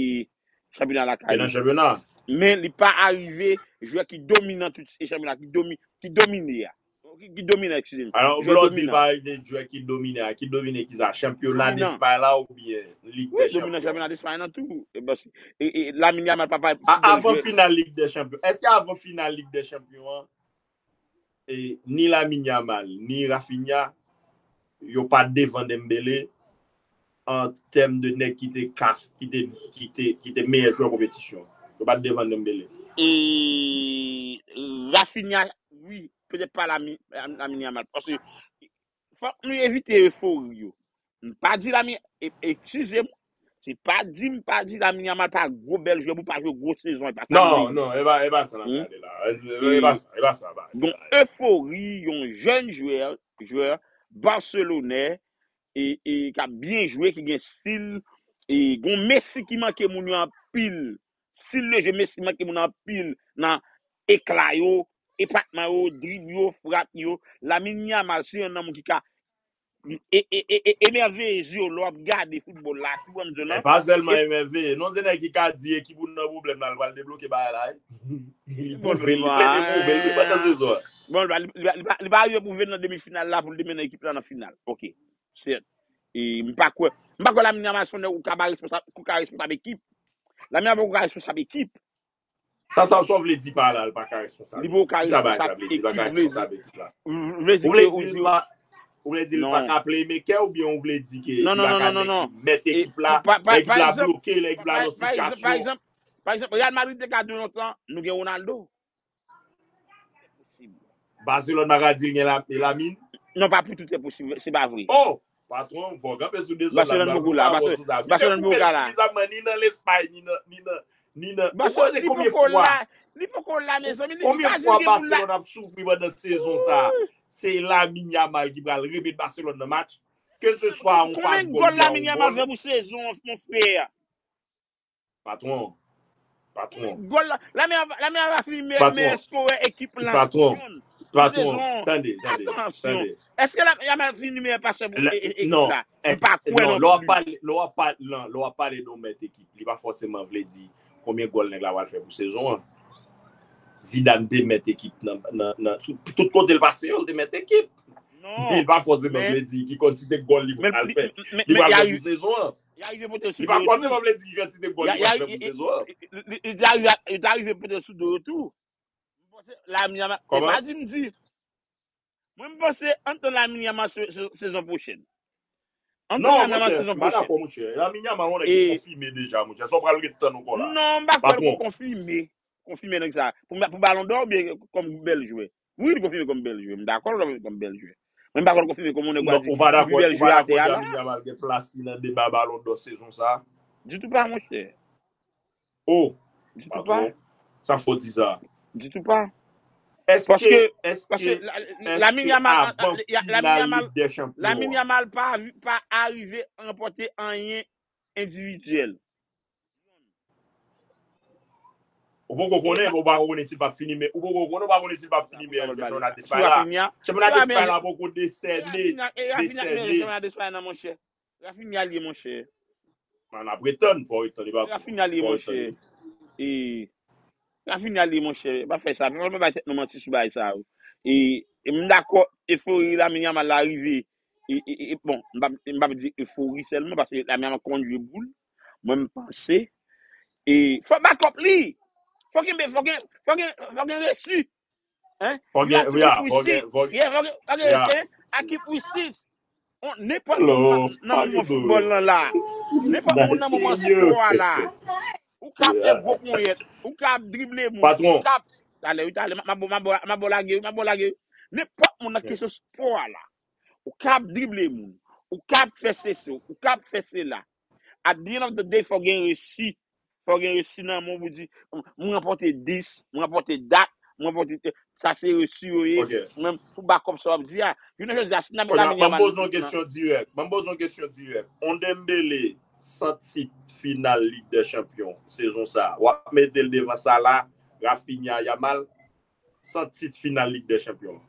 chanpyona lakay E nan li. Chanpyona. Men li pa arive jwè ki dominan tout e chanpyona, ki domi, ki domine a. Ki, ki dominan, eskize m. Alò, Jwè lè w di l dominan. Pa arive jwè ki domine a, ki domine ki sa? Chanpyona Dominan. Despay la oubyen Lig Wi, dè dominan Chanpyon? Chanpyona Despay nan tou. E, bon, se- e, e Lamine Yamal pa pa A, pa avan jwè. Final Lig dè Chanpyon, èske avan final Lig dè Chanpyon an, e, ni Lamine Yamal, ni Rafinha, yo pa devan Dembélé an tèm de nèg ki te kaf, ki te, ki te, ki te meyè jwè konpetisyon? Yo pa devan Dembélé. E Rafinha, wi, petèt pa Lami-, Lamine Yamal. Paske fòk nou evite efori yo. M pa di Lamine, e, eskize m, se pa di m pa di Lamine Yamal pa gwo bèl jwè pou pa jwe gwo sezon, e pa sa m Non, di. Non, e pa, e pa sa n ap Hmm? gade la. E, e pa sa, e pa sa. Pa, Gon efori, yon jèn jwè, jwè Barcelonè, e, e k ap byen jwe, ki gen stil, e gon Messi ki manke moun yo anpil. Stil de jeu Messi manke moun anpil nan ekla yo, epatman yo, drib yo, frap yo. Lamine Yamal se yon nan moun ki ka e, e, e, e, emèveye zye w lè w ap gade foutbòl la, tou an zòn Men an. pa sèlman emèveye. Non, se nèg ki ka di ekip ou nan pwoblèm nan, l pral debloke bagay la. Li pwouve, li plede pwouve l wi pandan sezon an. Bon, li pa, li pa, li pa, li pa rive pwouve l nan demi final la pou l te mennen ekip la nan final. Ok. Sèt. E m pa kwè, m pa kwè Lamine Yamal se yon nèg ou ka ba responsab, ou ka responsab ekip. Lamine Yamal ou ka responsab ekip. Sa, sa, sa w vle di pa la, l pa ka responsab. Li poko ka Ki sa bagay sa responsab vle di, l pa ka ekip, vle responsab di. Ekip la? Vle di Ou vle ke ou di di l pa, ou vle di l pa Non. ka playmaker oubyen ou vle di ke Non, li non, pa non, ka non, non, nèg non. ki mèt E ekip la, pa, pa, ekip pa la egzanp, bloke, lè ekip la pa, nan pa egzanp, pa sitiyasyon? Egzanp, pa egzanp, Real Madrid te ka di lontan, nou gen Ronaldo. Barcelone pa ka di l gen la, Lamine? Non, pa pou tout se posib, se pa vre. Oh! Patwon, fò w kanpe sou de zòn la, Barcelone m poko pral la, avè w Barcelone, sou sa. Misye Barcelone koupe poko la. sifizamman ni nan Lespay, ni nan, ni nan, ni nan. Ou Barcelone, konnen li konbyen poko fwa, la, li poko la, mezanmi, li konbyen pa fwa jwenn gen moun la. Barcelone ap soufri pandan sezon sa? Se Lamine Yamal ki pral remete Barcelone nan match. Ke se swa yon pas Konbyen gòl gòl oubyen Lamine yon Yamal gòl. Fè pou sezon an, mon frè? Patwon, patwon, Gòl la, Lamine Yamal, Lamine Yamal va fini meyè, Patwon. Meyè skorè ekip la. patwon, John, pou patwon. sezon an. Tande, tande, Atansyon. tande. Èske Lam- Yamal fini meyè pasè pou Le- e- e- ekip non, la? M ex- pa kwè non, non lè w ap plis. Pale, lè w ap pale, non, lè w ap pale de yon mèt ekip, li pa fòseman vle di konbyen gòl nèg la pral fè pou sezon an. Zidane te mèt ekip nan, nan, nan tout, tout kote l pase yo, l te mèt ekip. Non. Men li pa fòseman Men, vle di ki kantite gòl li men, pral li- fè. men, Li men, pral y a fè ri- pou sezon an. y a rive pote l sou Li pa do yo tou. fòseman vle di ki kantite gòl Y a, li y a, pral fè y, pou y, sezon an. y, y, y a rive, y a rive pote l sou do yo tou. Mwen panse Lamine Yamal, e Kòman? Pa di m di. Mwen, m panse ann tann Lamine Yamal se- se- sezon pwochèn. Ann tann Non, Lamine Yamal monchè, sezon m pa pwochèn. Dakò, monchè. Lamine Yamal, yon nèg ki E konfime deja, monchè. Sa w pral ret tann ankò la. Non, m pa kwè l Patwon. Konfime. Konfime nèg sa. Pou, pou Balon dò oubyen kòm bèl jwè? Wi, li konfime kòm bèl jwè. M dakò l konfime kòm bèl jwè. Men m pa kwè l konfime kòm yon nèg w a Non, di ou pa li pi dakò, bèl ou jwè pa atè dakò a di la. Lamine Yamal gen plas li nan deba Balon dò sezon sa? Ditou pa, monchè. Oh, Ditou pa. Patwon. Sa fò di sa. Ditou pa. Èske, Paske, èske, paske la- la- èske Lamine Yamal, avan la- la- Lamine final Yamal, Lig dè Chanpyon Lamine an? Yamal pa, pa arive ranpòte anyen endividyèl. Ou poko konnen, ou pa konnen si l p ap fini, men ou poko konnen, ou pa konnen si l p ap fini meyè jwè chanpyona Espay la. Chanpyona Espay la poko desène. Desène. Chanpyona Espay nan, monchè. Rafinha li ye, monchè. N ap ret tann, fò ret tann, li pa Rafinha li ye, monchè. E Rafinha li ye, monchè. Pa fè sa. Fò pa bay tèt nou manti sou bagay sa yo. E, e m dakò, efori Lamine Yamal la rive. E, e, e, bon, m p ap, m p ap di efori sèlman, paske Lamine Yamal konn jwe boul. Mwen, m panse. E fò bakòp li. Fò gen, fò gen, fò gen, fò gen resi. Hein? Fò gen, yeah, fò gen, fò gen, yeah, fò gen, fò gen, yeah. Hein? Akip wisis. Nenpòt moun nan moman foutbòl lan la. Nenpòt moun nan moman spò a la. Ou ka ap fè gwo ponyèt. Ou ka ap drible moun. Ou ka ap, talè, wi, talè, m ap, m ap, m ap lage, m ap lage. Nenpòt moun nan kesyon spò a la. Ou ka ap drible moun. Ou ka ap fè sesi, ou ka ap fè sela. At the end of the day, fò gen resi. Fò gen resi nan men w pou di, m ranpòte dis, m ranpòte dat, m ranpòte, sa se resi yo ye. Menm pou bakòp sa w ap di a. Jounen jodi a, si n ap Lamine Yamal. Ban m poze w kesyon dirèk. Ban m poze w kesyon dirèk. On Dembélé san tit final Lig dè Chanpyon sezon sa, w ap mete l devan Salah, Rafinha, Yamal san tit final Lig dè Chanpyon?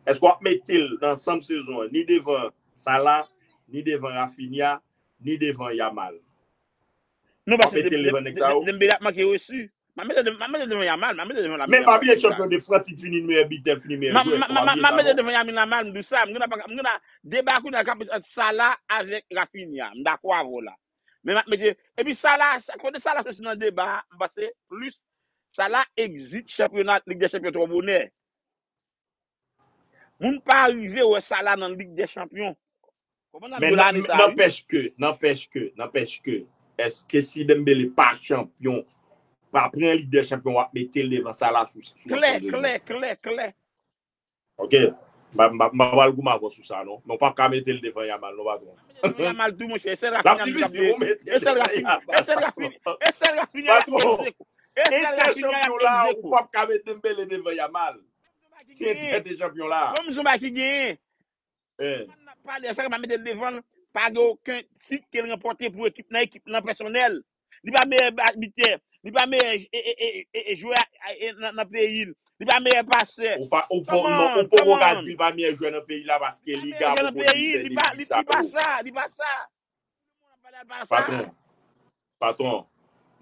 Èske w ap mete l nan ansanm sezon an, ni devan Salah, ni devan Rafinha, ni devan Yamal? Non, paske Dembélé ap manke resi. M ap mete, m ap mete devan Yamal, m ap mete devan Lamine. Men pa bliye chanpyon de Frans, li fini meyè bitè, fini meyè jwè. M ap mete devan Yamal, m ap di sa. M gen deba, m gen deba kounye a k ap ant Salah avèk Rafinha. M dakò avè w la. Men m ap mete, epi Salah, kote Salah soti nan deba a, m panse plis Salah exit chanpyona Lig dè Chanpyon twò bonè. Moun pa rive wè Salah nan Lig dè Chanpyon. Men nanpèch ke, nanpèch ke, nanpèch ke, èske si Dembélé pa chanpyon, pa pran Lig dè Chanpyon, w ap mete l devan Salah sou, sou ansanm de jwè? Klè, klè, klè, klè. Ok. M pa, m pa, m pa pral goumen avè w sou sa, non. Men w p ap ka mete l devan Yamal, non, patwon. Yamal tou, monchè. E sèl Rafinha ki ap mete. E sèl Rafinha, e sèl Rafinha, e sèl Rafinha y ap egzeko. E sèl Rafinha y ap egzeko. Ou p ap ka mete Dembélé devan Yamal. Si Entè te chanpyon la. Bon, m di w bagay ki genyen. N ap pale, sa k ap mete l devan l, pa gen okenn tit ke l ranpòte pou ekip nan, ekip nan pèsonèl. Li pa meyè bitè. Li pa meyè e, e, e, e, e, jwè a, e, nan, nan peyi l. Li pa meyè pasè. Ou pa ou pa non, ou poko ka di li pa meyè jwè nan peyi la paske li ga poko di se li sa. Li pa sa. Li pa sa. Patwon. Patwon.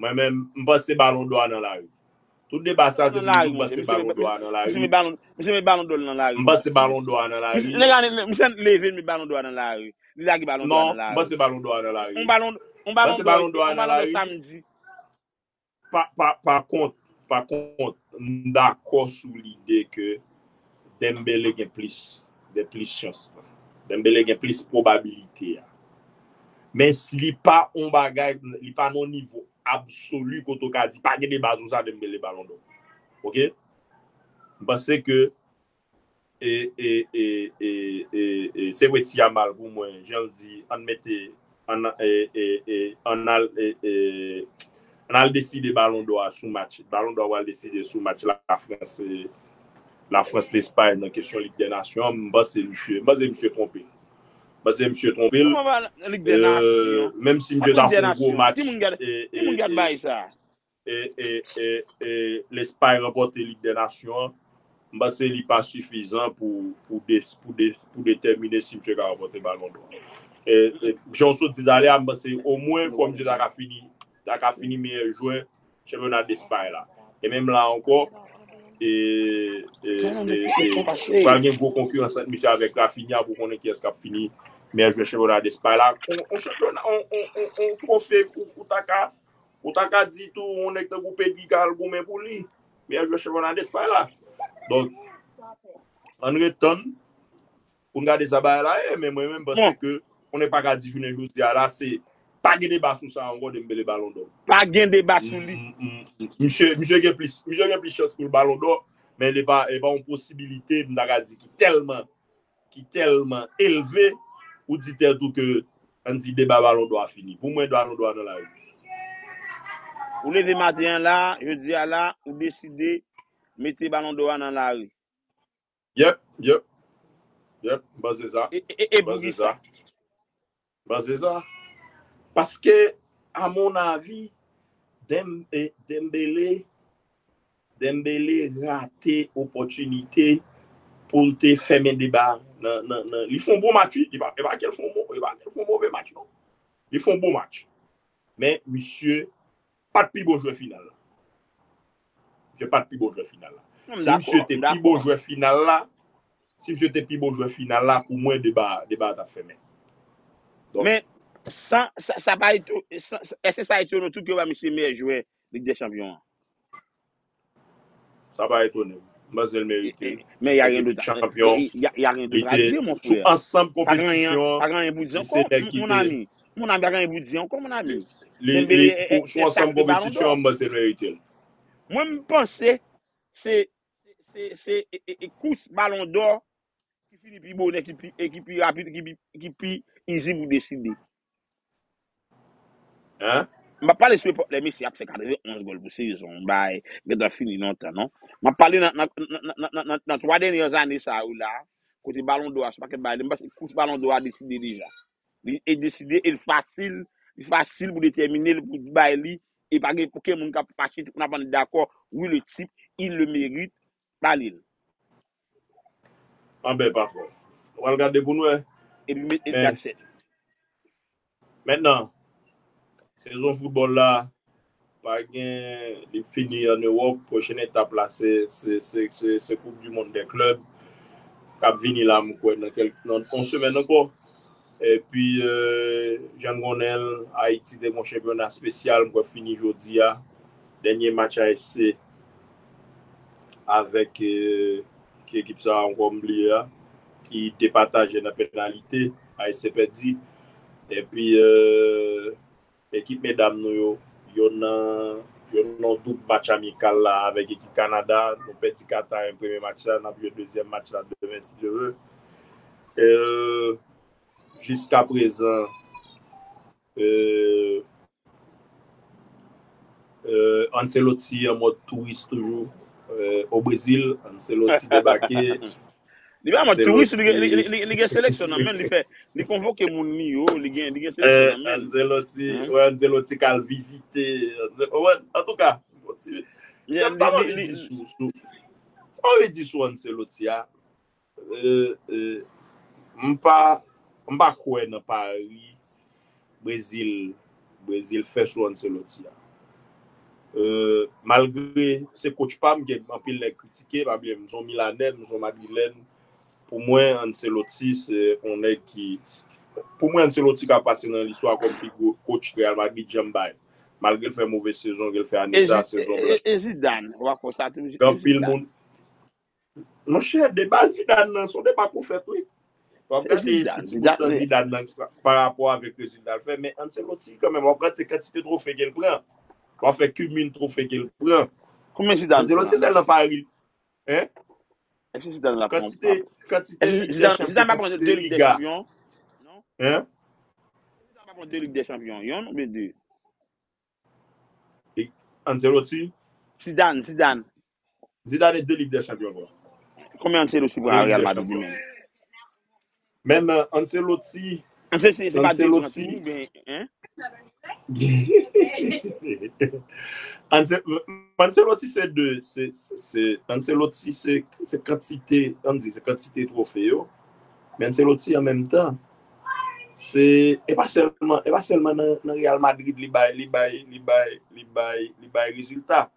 Mwen menm m panse Balon dò a nan lari. Tout deba sa se pou m panse Balon dò a nan lari. Misye met Balon dò nan lari. M panse Balon dò a nan lari. Misye leve met Balon dò a nan lari. Li lage Balon dò a nan lari. M panse Balon dò a nan lari. On Balon dò, on Balon dò samdi. Pa pa pa kont, pa kont, m dakò sou lide ke Dembele gen plis, gen plis chans la. Dembele gen plis pwobabilite a. Men si li pa on bagay, li pa nan nivo absoli kote w ka di pa gen deba sou sa Dembele Balon dò. Oke? M panse ke e, e, e, e, e, e se vre ti a mal pou mwen, jan l di, ann mete, ann, e, e, e, ann al, e, e, ann al deside Balon dò a sou match. Balon dò a pral deside sou match Lafrans, e, Lafrans Lespay nan kesyon Lig dè Nasyon an. M panse misye, m panse misye twonpe l. M panse misye twonpe l. Lig dè Nasyon. Menm si misye ta fè yon gwo match, e, e, e, e, e, e Lespay ranpòte Lig dè Nasyon an, m panse li pa sifizan pou, pou, de, pou, de, pou detèmine si misye ka ranpòte Balon dò. E, e, jan w sot di talè a, m panse omwen fò misye ta ka fini, ta ka fini meyè jwè chanpyona Lespay la. E menm la ankò, e, e, e, e, pral gen gwo konkirans ant misye avèk Raphinha pou konnen kiyès k ap fini meyè jwè chanpyona Lespay la. On, on chanpyona, on, on, on, on twofe ou, ou ta ka Ou ta ka di tou yon nèg tankou Pedri ka al goumen pou li. Meyè jwè chanpyona Lespay la. Donk, ann ret tann pou n gade sa bagay la ye, men mwen menm m panse ke on nèg pa ka di jounen jodi a la, se pa gen deba sou sa ankò, Dembele Balon dò. Pa gen deba sou li. Misye, misye gen plis, misye gen plis chans pou l Balon dò, men li pa, li pa yon posibilite, m ta ka di ki tèlman ki tèlman elve, ou di tèt ou ke, ann di, deba Balon dò a fini. Pou mwen, Balon dò a nan lari. Ou leve maten an la, jodi a la, ou deside mete Balon dò a nan lari. Yep, yep. Yep, m panse sa. E, e, e, e pou ki sa? M panse sa. Paske, a mon avi, Dem, e, Dembele Dembele rate opòtinite pou l te fèmen deba nan, nan, nan, li fè yon bon match, wi. Li pa, e pa ke l fè yon, e pa ke l fè yon move match, non. Li fè yon bon match. Men, misye pa t pi bon jwè final la. Misye pa t pi bon jwè final la. Si misye te pi bon jwè final la, si misye te pi bon jwè final la, pou mwen, deba, deba a t ap fèmen. Men, sa, sa, sa pa eto, èske sa etone w tou ke yo ba misye meyè jwè Lig dè Chanpyon an? Sa pa etone m. Manzè l merite l. Men y a rien d'autre à dire, mon frère. Sou ansanm konpetisyon an, pa gen anyen pou di ankò, mon ami. Mon ami, pa gen anyen pou di ankò, mon ami. Sou ansanm konpetisyon an, manzè l merite l. Mwen, m panse se, se, se, e, e, e kous Balon dò ki fini pi bonè, ki pi, e ki pi rapid, ki pi, ki pi izi pou deside. M ap pale sou epòk lè Messi ap fè katrevenn onz gòl pou sezon, bay, gentan fini lontan, non. M ap pale nan, nan, nan, nan, nan, nan, nan twa dènyè zane sa yo la, kote Balon dò a, se pa kèk bagay, m panse kous Balon dò a deside deja. Li e deside, e l fasil, li fasil pou detèmine l, pou bay li, e pa gen okenn moun k ap fache, tout moun ap dakò, wi, le type, il le mérite, ba li l. Anben, pa fò. Nou pral gade pou n wè. Epi met, epi aksepte. Mentnan, sezon foutbòl la pa gen, li fini ann Ewòp. Pwochèn etap la, se, se, se, se, se Koup di Mond dè klèb k ap vini la, m kwè, nan kèk, nan yon semèn ankò. Epi, euh, jan n konnen l, Ayiti te gen yon chanpyona espesyal, m kwè fini jodi a. Dènye match A S C avèk, euh, ki ekip sa a ankò m bliye a, ki depataje nan penalite, A S C pèdi. Epi, euh, ekip medam nou yo, yo nan, yo nan doub match amikal la avèk ekip Kanada. Nou pèdi kat a en premye match la, n ap jwe dezyèm match la demen si Dye vle. Euh, jiska prezan, euh, euh, Ancelotti an mòd touris toujou, euh, o Brezil. Ancelotti debake. Li pa mwen touris, li gen, li, li, li gen seleksyon nan men, li fè, li konvoke moun li yo, li gen, li gen seleksyon nan men. Ancelotti, wè, Ancelotti k al vizite, Ancelotti, wè, antouka, sa m anvi di sou, sou, sa m anvi di sou Ancelotti a, euh, euh, m pa, m pa kwè nan pari Brezil, Brezil fè sou Ancelotti a. Euh, malgre se coach pa m, gen anpil nèg kritike, pa bliye m se yon Milanè, m se yon Madrilèn. Pou mwen, Ancelotti se yon nèg ki, pou mwen, Ancelotti ka pase nan listwa kòm pi gwo coach Real Madrid janm bay. Malgre l fè move sezon ke l fè ane sa, sezon blanch. E Zidane, w a fè sa tou. Gen anpil moun. Monchè, deba Zidane nan, se yon deba pou fèt, wi. W ap gade si ti bout tan Zidane nan pa rapò avèk rezilta l fè, men Ancelotti kanmenm, w ap gade se kantite twofe ke l pran. W ap fè cumul twofe ke l pran. Konbyen Zidane pran? Ancelotti sèl nan Paris. Hein? Èske Zidane la pran? Kantite, kantite Lig dè Chanpyon, kantite Liga. Non? Hein? Zidane pa pran de Lig dè Chanpyon, yonn oubyen de? Ancelotti? Zidane, Zidane. Zidane de Lig dè Chanpyon pran. Konbyen Ancelotti pran a Real Madrid li menm? Menm, euh, Ancelotti. Se, se, se pa de Ancelotti, oubyen, hein? Ance-, Ancelotti se de, se, se, se, Ancelotti se, se kantite, ann di, se kantite twofe yo. Men Ancelotti an menm tan, se, e pa sèlman, e pa sèlman nan, nan Real Madrid li bay, li bay, li bay, li bay, li bay rezilta.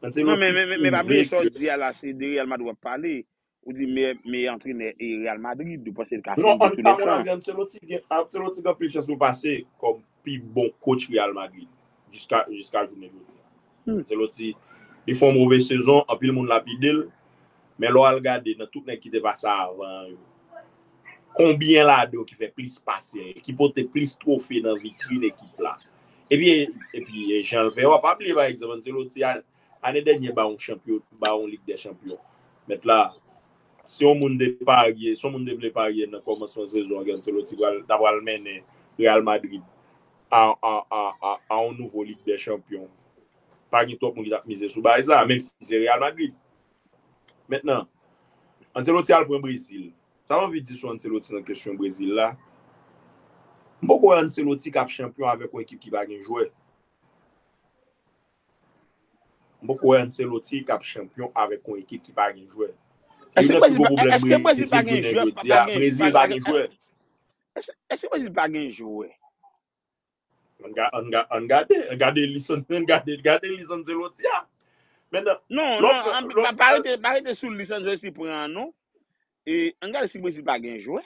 Non, men, men, men, men pa bliye sa w di a la, se de Real Madrid w ap pale. Ou di meyè, meyè antrenè e Real Madrid, ou panse l ka fini de tou lè tan? Non, a mon avi, Ancelotti gen, Ancelotti gen anpil chans pou l pase kòm pi bon coach Real Madrid jiska, jiska jounen jodi a. Ancelotti, li fè yon move sezon, anpil moun lapide l, men lè w al gade nan tout nèg ki te pase avan yo, konbyen ladan yo ki fè plis pase, ki pote plis twofe nan vitrin ekip la? Epi, epi, e jan l fè yo, pa bliye, pa egzanp, Ancelotti a, ane dènye ba yon chanpyon, ba yon Lig dè Chanpyon. Mèt la, si yon moun te parye, si yon moun te vle parye nan kòmansman sezon an, Ancelotti pral, ta pral mennen Real Madrid a, a, a, a, a yon nouvo Lig dè Chanpyon. Pa gen twòp moun ki t ap mize sou bagay sa, menm si se Real Madrid. Mentnan, Ancelotti al pran Brezil. Sa m anvi di sou Ancelotti nan kesyon Brezil la, m poko wè Ancelotti k ap chanpyon avèk yon ekip ki pa gen jwè. M poko wè Ancelotti k ap chanpyon avèk yon ekip ki pa gen jwè. Youn nan pi gwo pwoblèm Brezil genyen jodi a, Brezil pa gen jwè. Èske, èske Brezil pa gen jwè? Ann ga-, ann ga-, ann gade, ann gade lis, ann gade, gade lis Ancelotti a. Mentnan, non, non, pa, pa rete, pa rete sou lis Ancelotti pran an, non. E ann gade si Brezil pa gen jwè.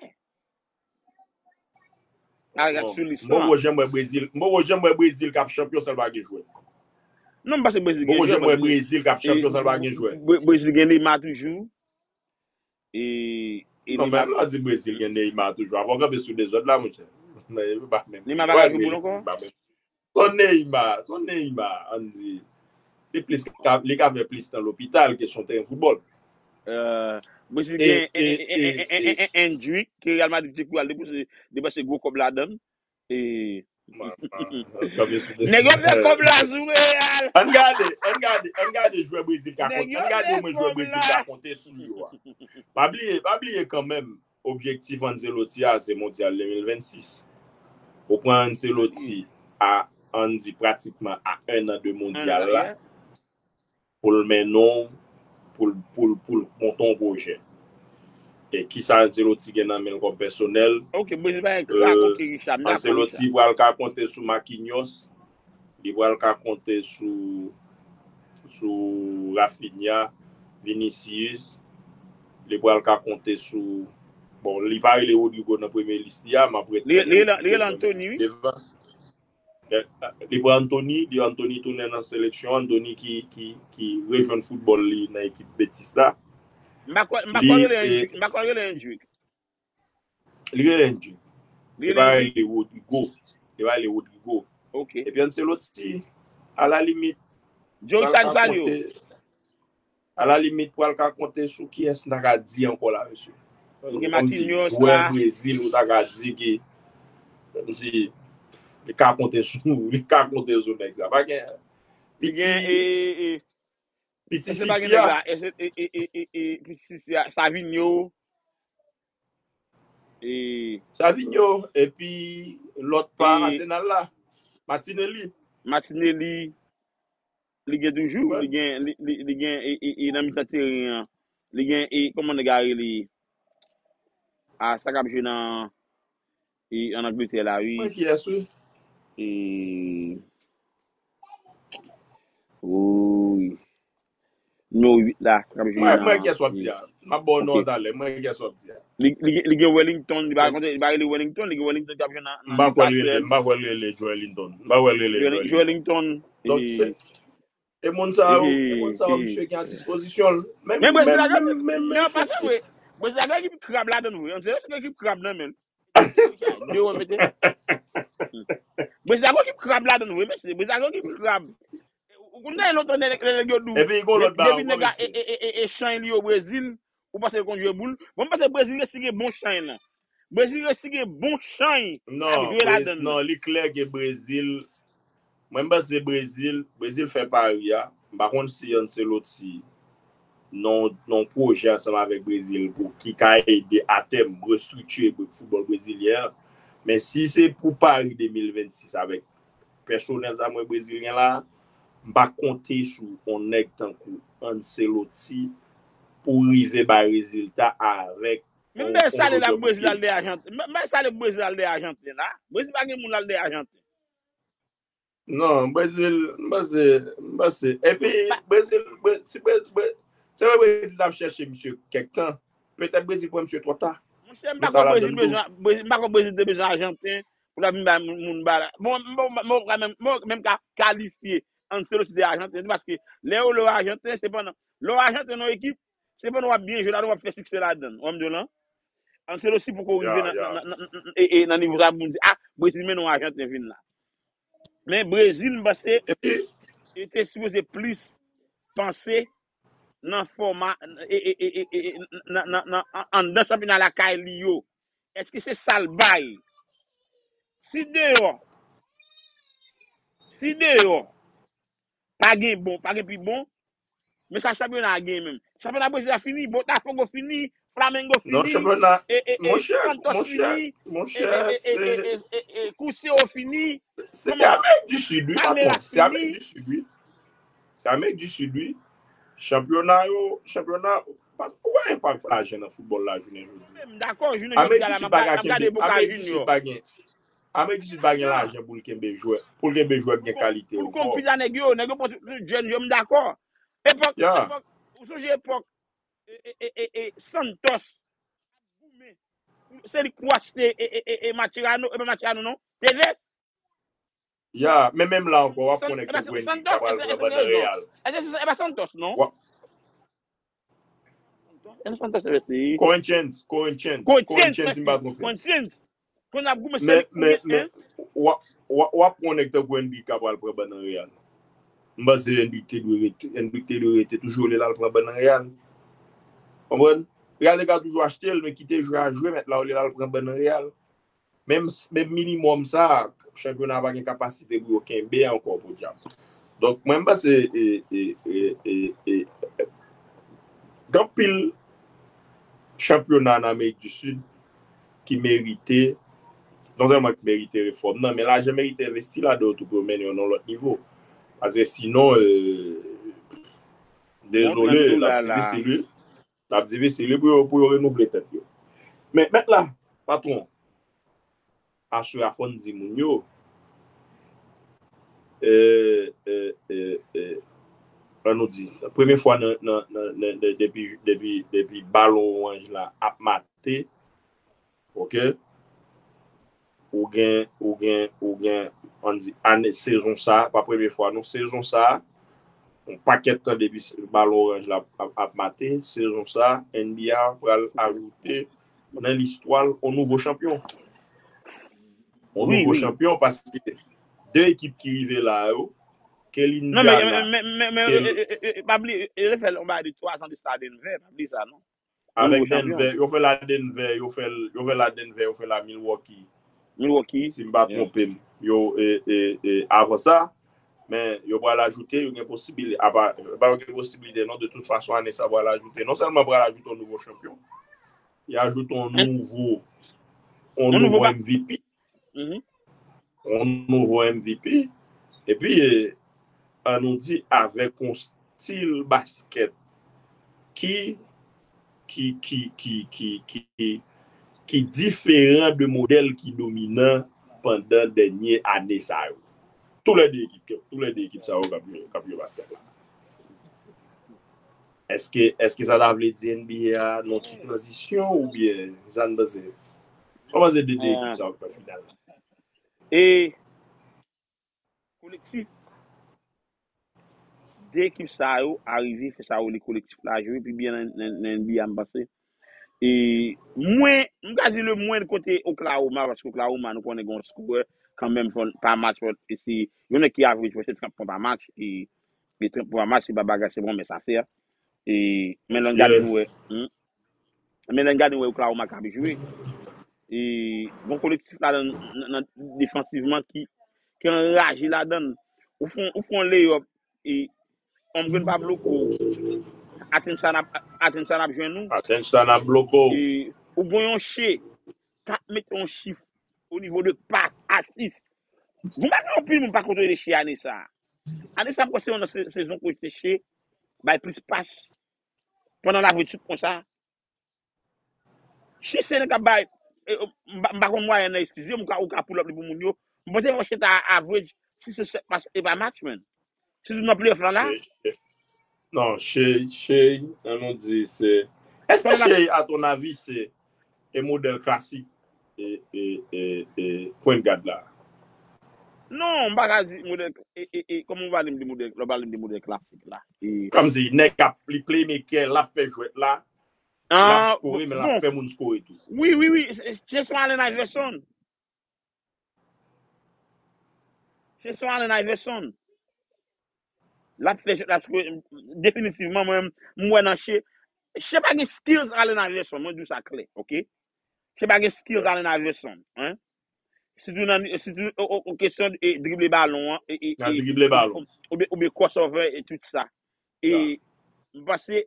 Al gade sou lis la. M poko janm wè Brezil, m poko janm wè Brezil k ap chanpyon san l pa gen jwè. Non, m panse Brezil gen jwè. M poko janm wè Brezil k ap chanpyon san l pa gen jwè. Brezil gen Neymar toujou. E, e non, Neymar, men lè w di Brezil gen Neymar toujou. Avan w kanpe sou dezòd la, monchè. Neymar pa ka jwe boul ankò? Se yon Neymar, se yon Neymar, ann di. Li plis ka, li ka fè plis tan lopital ke sou yon teren foutbòl. Brezil gen Endrick, ke Real Madrid te kouri al depanse, depanse gwo kòb ladan l. E nèg yo fè kòb la sou Real. Ann gade, ann gade, ann gade jwè Brezil ka konte, ann gade omwen jwè Brezil ka konte sou yo a. Pa bliye, pa bliye kanmenm, objektif Ancelotti a se Mondyal de mil vennsis. Ou pran Ancelotti a, ann di, pratikman a en an de Mondyal la. Pou l mennen w, pou l, pou l, pou l monte yon pwojè. E kisa Ancelotti gen nan men l kòm pèsonèl? Ancelotti pral ka konte sou Marquinhos, li pral ka konte sou, sou Raphinha, Vinicius, li pral ka konte sou, bon, li pa rele Rodrygo nan premye lis li a, m ap ret li rele Anthony, wi. Li pran Anthony, li Anthony tounen nan seleksyon, Anthony ki, ki, ki rejwenn foutbòl li nan ekip Betis la. M pa kwè, m pa kwè rele Endrick, m pa kwè rele Endrick. Li rele Endrick. Li pa rele Rodrygo. Li pa rele Rodrygo. Ok. Epi Ancelotti, a la limit, Joey Sansalio. A la limit, pral ka konte sou kiyès m ta ka di ankò la, mesye? Ou gen Marquinhos la. Jwè Brezil, ou ta ka di ki, kòmsi, li ka konte sou, li ka konte sou nèg sa. Pa gen. Li gen, e, e, e, piti City a. Piti City a, Savinho. E, Savinho, epi lòt pa e Arsenal la, Martinelli. Martinelli, li gen toujou, li gen, li, li, li gen, e, e, e nan mitan teren an, li gen, e, kòman nèg a rele? A, sa k ap jwe nan, e, an Angletè la, wi. Mwen kiyès, wi. E, wi. Nimewo uit la, k ap jwe Mwen, mwen nan, kiyès w ap di a. M ap ba w non talè, mwen kiyès w ap di a. Li, li, li gen Wellington, li pa kontre, li pa rele Wellington, li gen Wellington k ap jwe nan, M pa kwè l rele, m pa kwè l rele Joelinton. M pa kwè l rele Joelinton. Joelinton. Donk, se, e moun sa yo, e moun sa yo, misye gen a dispozisyon l. Men, Men Brezil la, men, men, men, men an men, pasan, vre. Brezil la gen ekip krab ladan l, vre. An se ekip krab nan men l. Yo mete. Brezil la gen ekip krab ladan l, vre, mesye. Brezil la gen ekip krab. Ou konn gen lontan nèg, nèg yo di w, Epi, gon lòt bagay depi ankò, nèg a, mesye. E, e, e, e, chay li yo Brezil, ou panse l konn jwe boul. Bon, m panse Brezil resi gen bon chay lan. Brezil resi gen bon chay Non, ap jwe Bre- ladan l. Non, li klè ke Brezil, mwen, m panse Brezil, Brezil fè pari a. M pa konn si Ancelotti nan, nan pwojè ansanm avèk Brezil pou ki ka ede atèm restriktire foutbòl brezilyen an. Men si se pou Paris de mil vennsis avèk pèsonèl sa mwen Brezil gen la, m pa konte sou yon nèg tankou Ancelotti pou rive bay rezilta avèk Men m bèl sale la Brezil al de Ajanten. M bèl sale Brezil al de Ajanten la. Brezil pa gen moun al de Ajanten. Non, Brezil, m panse, m panse. Epi, Brezil, Bre- si Brezil, Bre- se vre Brezil t ap chèche misye kèk tan. Petèt Brezil pran misye twò ta. Monchè, m pa kwè Brezil bezwen, Brezil, m pa kwè Brezil te bezwen Ajanten pou l ap vin bay moun, moun bal. Bon, m, m, m, m, m, m, menm ka kalifye Ancelotti de Ajanten, paske lè yo lè w Ajanten, se pandan, lè w Ajanten nan ekip, se pandan w ap byen jwe ladan, w ap fè siksè ladan. Ou wè m di w lan? Ancelotti poko rive nan, nan, nan, nan, e, e, nan nivo sa pou m di, a, Brezil mennen w Ajanten vin la. Men Brezil, m panse, e te sipoze plis panse nan fòma, e, e, e, e, e, nan, nan, nan, an- anndan chanpyona lakay li yo. Èske se sa l bay? Si deyò, si deyò, pa gen bon, pa gen pi bon, men sa chanpyona a gen menm. Chanpyona Brezil la fini, Botafogo fini, Flamengo Non, fini, chanpyona, e, e, e, monchè, Santos monchè, fini, e, monchè, e, e, se, e, e, e, e, Cruzeiro fini, se kòman? Amerik di Sid, wi, patwon. Palmeiras Se Amerik fini. Di Sid, wi. Se Amerik di Sid, wi. Chanpyona yo, chanpyona, pas- ou wè enpak lajan nan foutbòl la jounen jodi. M dakò, jounen Amerik jodi a di la, Sid m pa ap ka gade kenbe, Boca Amerik di Sid Junior. Pa gen, Amerik di Sid pa gen lajan pou l kenbe jwè, pou l kenbe jwè k gen kalite Pou l ankò. konpit a nèg yo, nèg yo pran tout jèn yo, m dakò. Epòk, Ya. epòk, ou sonje epòk, e, e, e, e, e, Santos, se li k pou achte, e, e, e, e, Mascherano, e pa Mascherano non, Tevez. Ya, men menm la ankò, w ap San- konnen e pa ke Wendy Santos, ka pral e, e, pran bann nan Real. E se, e pa Santos, non? W ap- E Santos, e se- Corinthians, Corinthians, Corinthians, Corinthians, si m pa twonpe. Corinthians. Kon ap goumen Men, se men, men, w ap, w ap, w ap konnen tankou N B A ka pral pran bann nan Real. M panse N B A te dwe rete, N B A te dwe rete toujou li l al pran bann nan Real. Konprann? Real te ka toujou achte l, men kite jwe a jwe, mèt la li l al pran bann nan Real. Menm, menm minimòm sa, chanpyona pa gen kapasite pou yo kenbe ankò podyab. Donk, mwen, m panse, e, e, e, e, e, gen anpil chanpyona nan Amerik di Sid ki merite, non sèlman ki merite refòm nan, men lajan merite envesti ladan yo tou pou yo mennen yo nan lòt nivo. Paske sinon, e, dezole, l ap difisil, wi. L ap difisil, wi, pou yo, pou yo renouvle tèt yo. Men, mèt la, patwon, aswè a fò n di moun yo, e, e, e, e, an nou di, premye fwa nan, nan, nan, nan, nan, depi, depi, depi balon oranj la ap mate, oke? Ou gen, ou gen, ou gen, an di, ane, sezon sa, pa premye fwa, non, sezon sa, yon pakèt tan depi balon oranj la ap, ap, ap mate, sezon sa, N B A pral ajoute nan listwa l yon nouvo chanpyon. Yon Wi, nouvo wi. Chanpyon, paske de ekip ki rive la yo, ke Non, men, Indiana, men, men, men, ke e, e, e, e, pa bliye, e, e fè yon bagay de twa zan de sa Denver, pa bliye sa, non. Yon avèk nouvo chanpyon. Denver, yo fè la Denver, yo fè l, yo fè la Denver, yo fè la Milwaukee. Milwaukee. Si m pa Yeah. twonpe m. Yo, e, e, e, avan sa, men yo pral ajoute, yo gen posibilite, apa, pa yo gen posibilite, non, de tout fason, ane sa pral ajoute, non sèlman pral ajoute yon nouvo chanpyon, y ajoute yon Men- nouvo, yon nouvo M V P. Yon nouvo M V P. Epi, eh, an nou di, avèk yon stil baskèt ki, ki, ki, ki, ki, ki, ki diferan de modèl ki dominan pandan dènye ane sa yo. Tou lè de ekip, tou lè de ekip sa yo k ap jwe, k ap jwe baskèt la. Èske, èske sa ta vle di N B A a nan ti tranzisyon oubyen sa n panse? Sa w panse de de ekip sa yo k fè final la? E kolektif de ekip sa yo arive fè sa yo le kolektif la jwe pi byen nan, nan, nan N B A, m panse. E mwen, m ka di le mwen kote Oklahoma, paske Oklahoma, nou konnen gen yon skorè kanmenm fò, pa match, fò, e se yon nèg ki average, fò se trant pwen pa match, e, e trant pwen pa match, se pa bagay, se pa yon mens afè. E, men lè n gade, nou wè, hmm? Men lè n gade, nou wè Oklahoma k ap jwe. E, gen yon kolektif ladan, nan, nan, defansivman ki, ki anraje ladan. Ou fè, ou fè yon layup, e, Holmgren pa bloke w. Attention ap, Attention ap jwenn ou. Attention ap bloke w. E, ou gen yon Shai k ap mete yon chif o nivo de pas, asis. Bon, pa gen anpil moun pa kontwole Shai ane sa. Ane sa, m kwè se yon nan se-, sezon kote Shai bay plis pas pandan l ap jwe tout konsa. Shai se nèg k ap bay, e, m pa, m pa konn mwayèn nan, eskize m, ou ka, ou ka pull up li pou moun yo. M panse yon Shai ta average sis e sèt pas e pa match, man. Sitou nan playoff lan la. Shai, Shai, non, Shai, Shai, an nou di se, èske Shai, à ton avis, se e modèl klasik e, e, e, e point guard la? Non, m pa ka di modèl, e, e, e, kòman w pale m de modèl, lè w pale m de modèl klasik la? E, kòmsi nèg ap, li playmaker, l ap fè jwèt la, l ap skore, men l ap fè moun skore tou. Wi, wi, wi, se, se, se Jason Allen Iverson. Se Jason Allen Iverson. L ap fè jwèt la, definitivman, mwen, m wè nan Shai. Shai pa gen skills Allen Iverson, mwen di w sa klè, oke? Shai pa gen skills Allen Iverson, hein? Sitou nan, sitou o, o, o kesyon de, e, drible balon an, e, e, nan e, drible balon, oubyen, oubyen crossover e tout sa. E, m panse,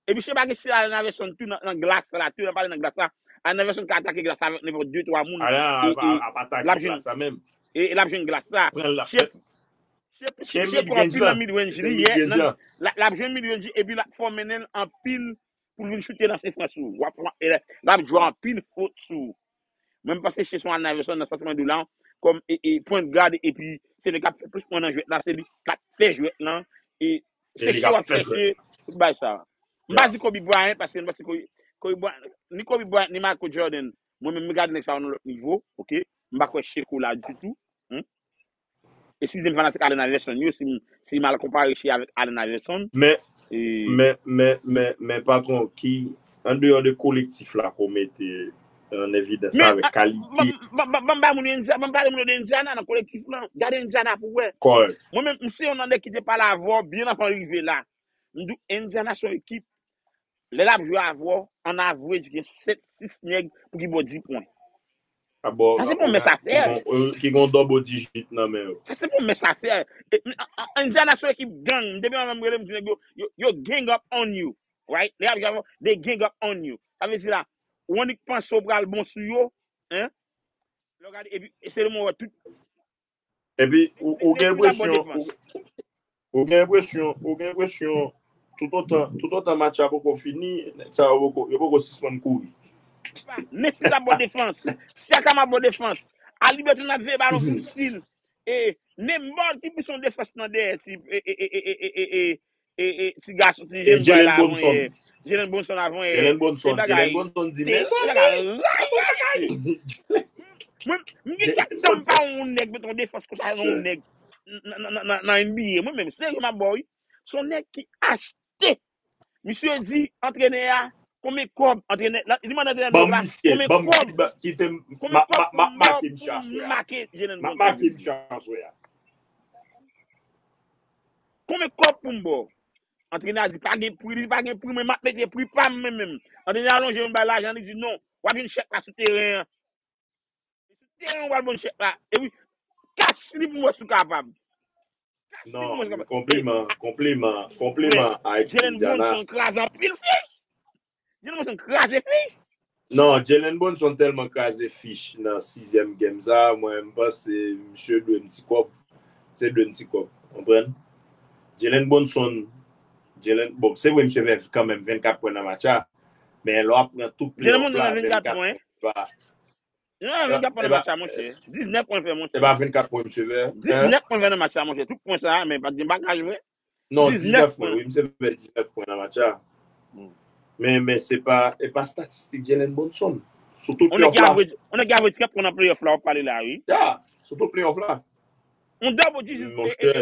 epi Shai pa gen stil Allen Iverson tou nan, nan glas la, tou nan pale nan glas la. Allen Iverson ka atake glas la avèk nenpòt de twa moun. Allen e, ap, e, ap atake glas la menm. E, e l ap jwenn glas la. Pran l, l ap fè. Shai, Shai, Shai pran anpil nan mid range li, yeah, nan, l ap jwenn mid range li, epi l ap fòme nen l anpil pou l vin choute nan sifrans ou. W ap, w ap, e l ap jwe anpil fot sou ou. Mwen, m panse Shai se yon Allen Iverson nan sans mwen di w la, kòm, e, e, point guard, epi se nèg k ap fè plis pwen nan jwèt la, se li k ap fè jwèt lan, e se Shai w ap chèche tout bagay sa. M pa di Kobe Bryant, paske m panse Kobe, Kobe Bryant, ni Kobe Bryant, ni Michael Jordan, mwen menm, m gade nèg sa yo nan lòt nivo, oke? M pa kwè Shai Kobe la ditou. Hmm? Eskize m, fanatik Allen Iverson yo, si m, si m al konpare Shai avèk Allen Iverson. Men, e, men, men, men, men, patwon, ki, andeyò de kolektif la ke w mete an evidans avèk kalite. Ban m bay moun Indiana, ban m pale moun yo de Indiana nan kolektif lan. Gade Indiana pou w wè. Kòrèk. Mwen menm, m se youn nan nèg ki te pale avè w byen anvan w rive la. M di w, Indiana se yon ekip, lè l ap jwe avè w, an average, gen sèt, sis nèg pou ki bò dis pwen. Sa se pa yon mens afè. Ki gon, ki gon double digit nan men yo. Sa se pa yon mens afè. E, m, a, a, Indiana se yon ekip gang. Depi anvan m rele, m di nèg yo, yo, yo gang up on you. Right? Lè y ap jwe avè w, they gang up on you. Sa vle di la, ou annik panse w pral bon sou yo, hein? Lè w gade, epi, se le moman tout. Epi, ou, ou gen enpresyon, ou, ou gen enpresyon, ou gen enpresyon, toutotan, toutotan match la poko fini, nèg sa yo poko, yo poko sispann kouri. Nesmith ap bon defans. Siakam ap bon defans. Haliburton ap veye balon sou stil. E Nembhard ki plis yon defans nan dèyè ti, e, e, e, e, e, e, e, e, ti gason, ti jenn bòy la avè yè. Jalen Brunson avè yè. Jalen Brunson, Jalen Brunson di, mezanmi, bagay. Mwen, m gen kèk tan m pa wè yon nèg met yon defans konsa nan yon nèg nan, nan, nan, nan N B A. Mwen menm, serye m ap ba w, wi. Se yon nèg ki achte. Misye di antrenè a, konbyen kòb, antrenè, li mande antrenè a konbyen kòb, konbyen kòb pou m ba w pou m make Jalen Brunson. Konbyen kòb pou m ba w? Antrenè a di, pa gen pri, li di, pa gen pri, mwen, m ap mete pri pa m, mwen menm. Antrenè a lonje men l bay lajan, li di, non, w ap jwenn chèk la sou teren an. Sou teren an, w al jwenn chèk la. E wi, kach li pou m wè si w kapab. Kach li pou m wè si w kapab. Non, konpliman, konpliman, konpliman a Jalen Brunson kraze anpil fi. Jalen Brunson kraze fi. Non, Jalen Brunson tèlman kraze fich nan sizyèm game sa, mwen, m panse misye dwe m ti kòb. Se dwe m ti kòb. Konprann? Jalen Brunson, Jalen, bon, se vre, misye fè kanmenm vennkat pwen nan match la. Men lè w ap pran tout playoff la, vennkat pwen. Non, vennkat pwen nan match la, monchè. Diznèf pwen fè, monchè. E pa vennkat pwen misye fè. Diznèf pwen fè nan match la, monchè. Tout pwen sa, men pa t gen bagay, vre. Non, diznèf pwen, wi, misye fè diznèf pwen nan match la. Men, men se pa, e pa statistik Jalen Brunson. Sou tout playoff la. On nèg ki avre trant pwen nan playoff la, w ap pale la, wi. Ya, sou tout playoff la. On double digit, monchè,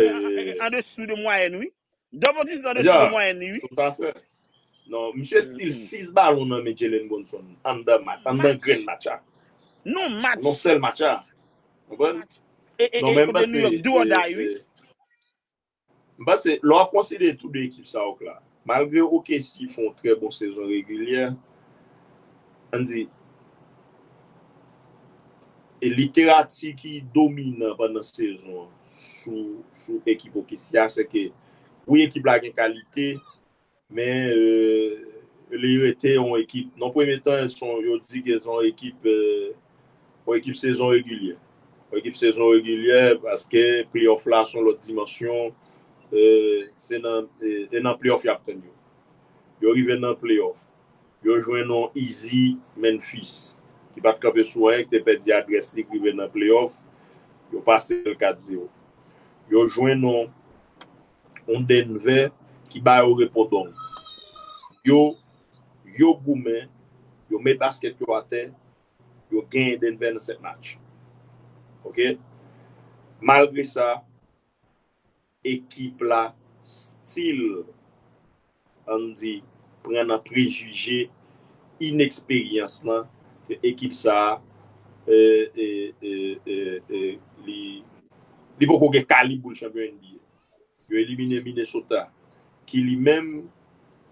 andesou de mwayèn, wi. Double digit andesou de mwayèn, wi. Tout à fait. Non, misye stil sis balon nan men Jalen Brunson. Anndan match, anndan grenn match la. Non, match. Non, sèl match la. Konprann? E, e, non, e, men kote New York, do or die, wi. M panse, lè w ap konsidere tou de ekip sa yo la, malgre O K C fè yon trè bon sezon regilyè, ann di, e literati ki dominan pandan sezon an sou, sou ekip O K C a, se ke, wi, ekip la gen kalite, men, euh, li rete yon ekip. Nan premye tan, se yon, yo di ke se yon ekip, euh, yon ekip sezon regilyè. Yon ekip sezon regilyè, paske playoff la se yon lòt dimansyon. Euh, se nan, e, e nan playoff y ap tann yo. Yo rive nan playoff. Yo jwenn yon Easy Memphis, ki pa t kanpe sou anyen, ki te pèdi adrès li, ki rive nan playoff. Yo pase l kat zewo. Yo jwenn yon, yon Denver ki ba yo repo dong. Yo, yo goumen, yo met baskèt yo atè, yo genyen Denver nan sèt match. Oke? Malgre sa, ekip la still, ann di, pran nan prejije, ineksperyans lan, ke ekip sa a, e, e, e, e, e, li, li poko gen kalib pou l chanpyon N B A. Yo elimine Minnesota, ki li menm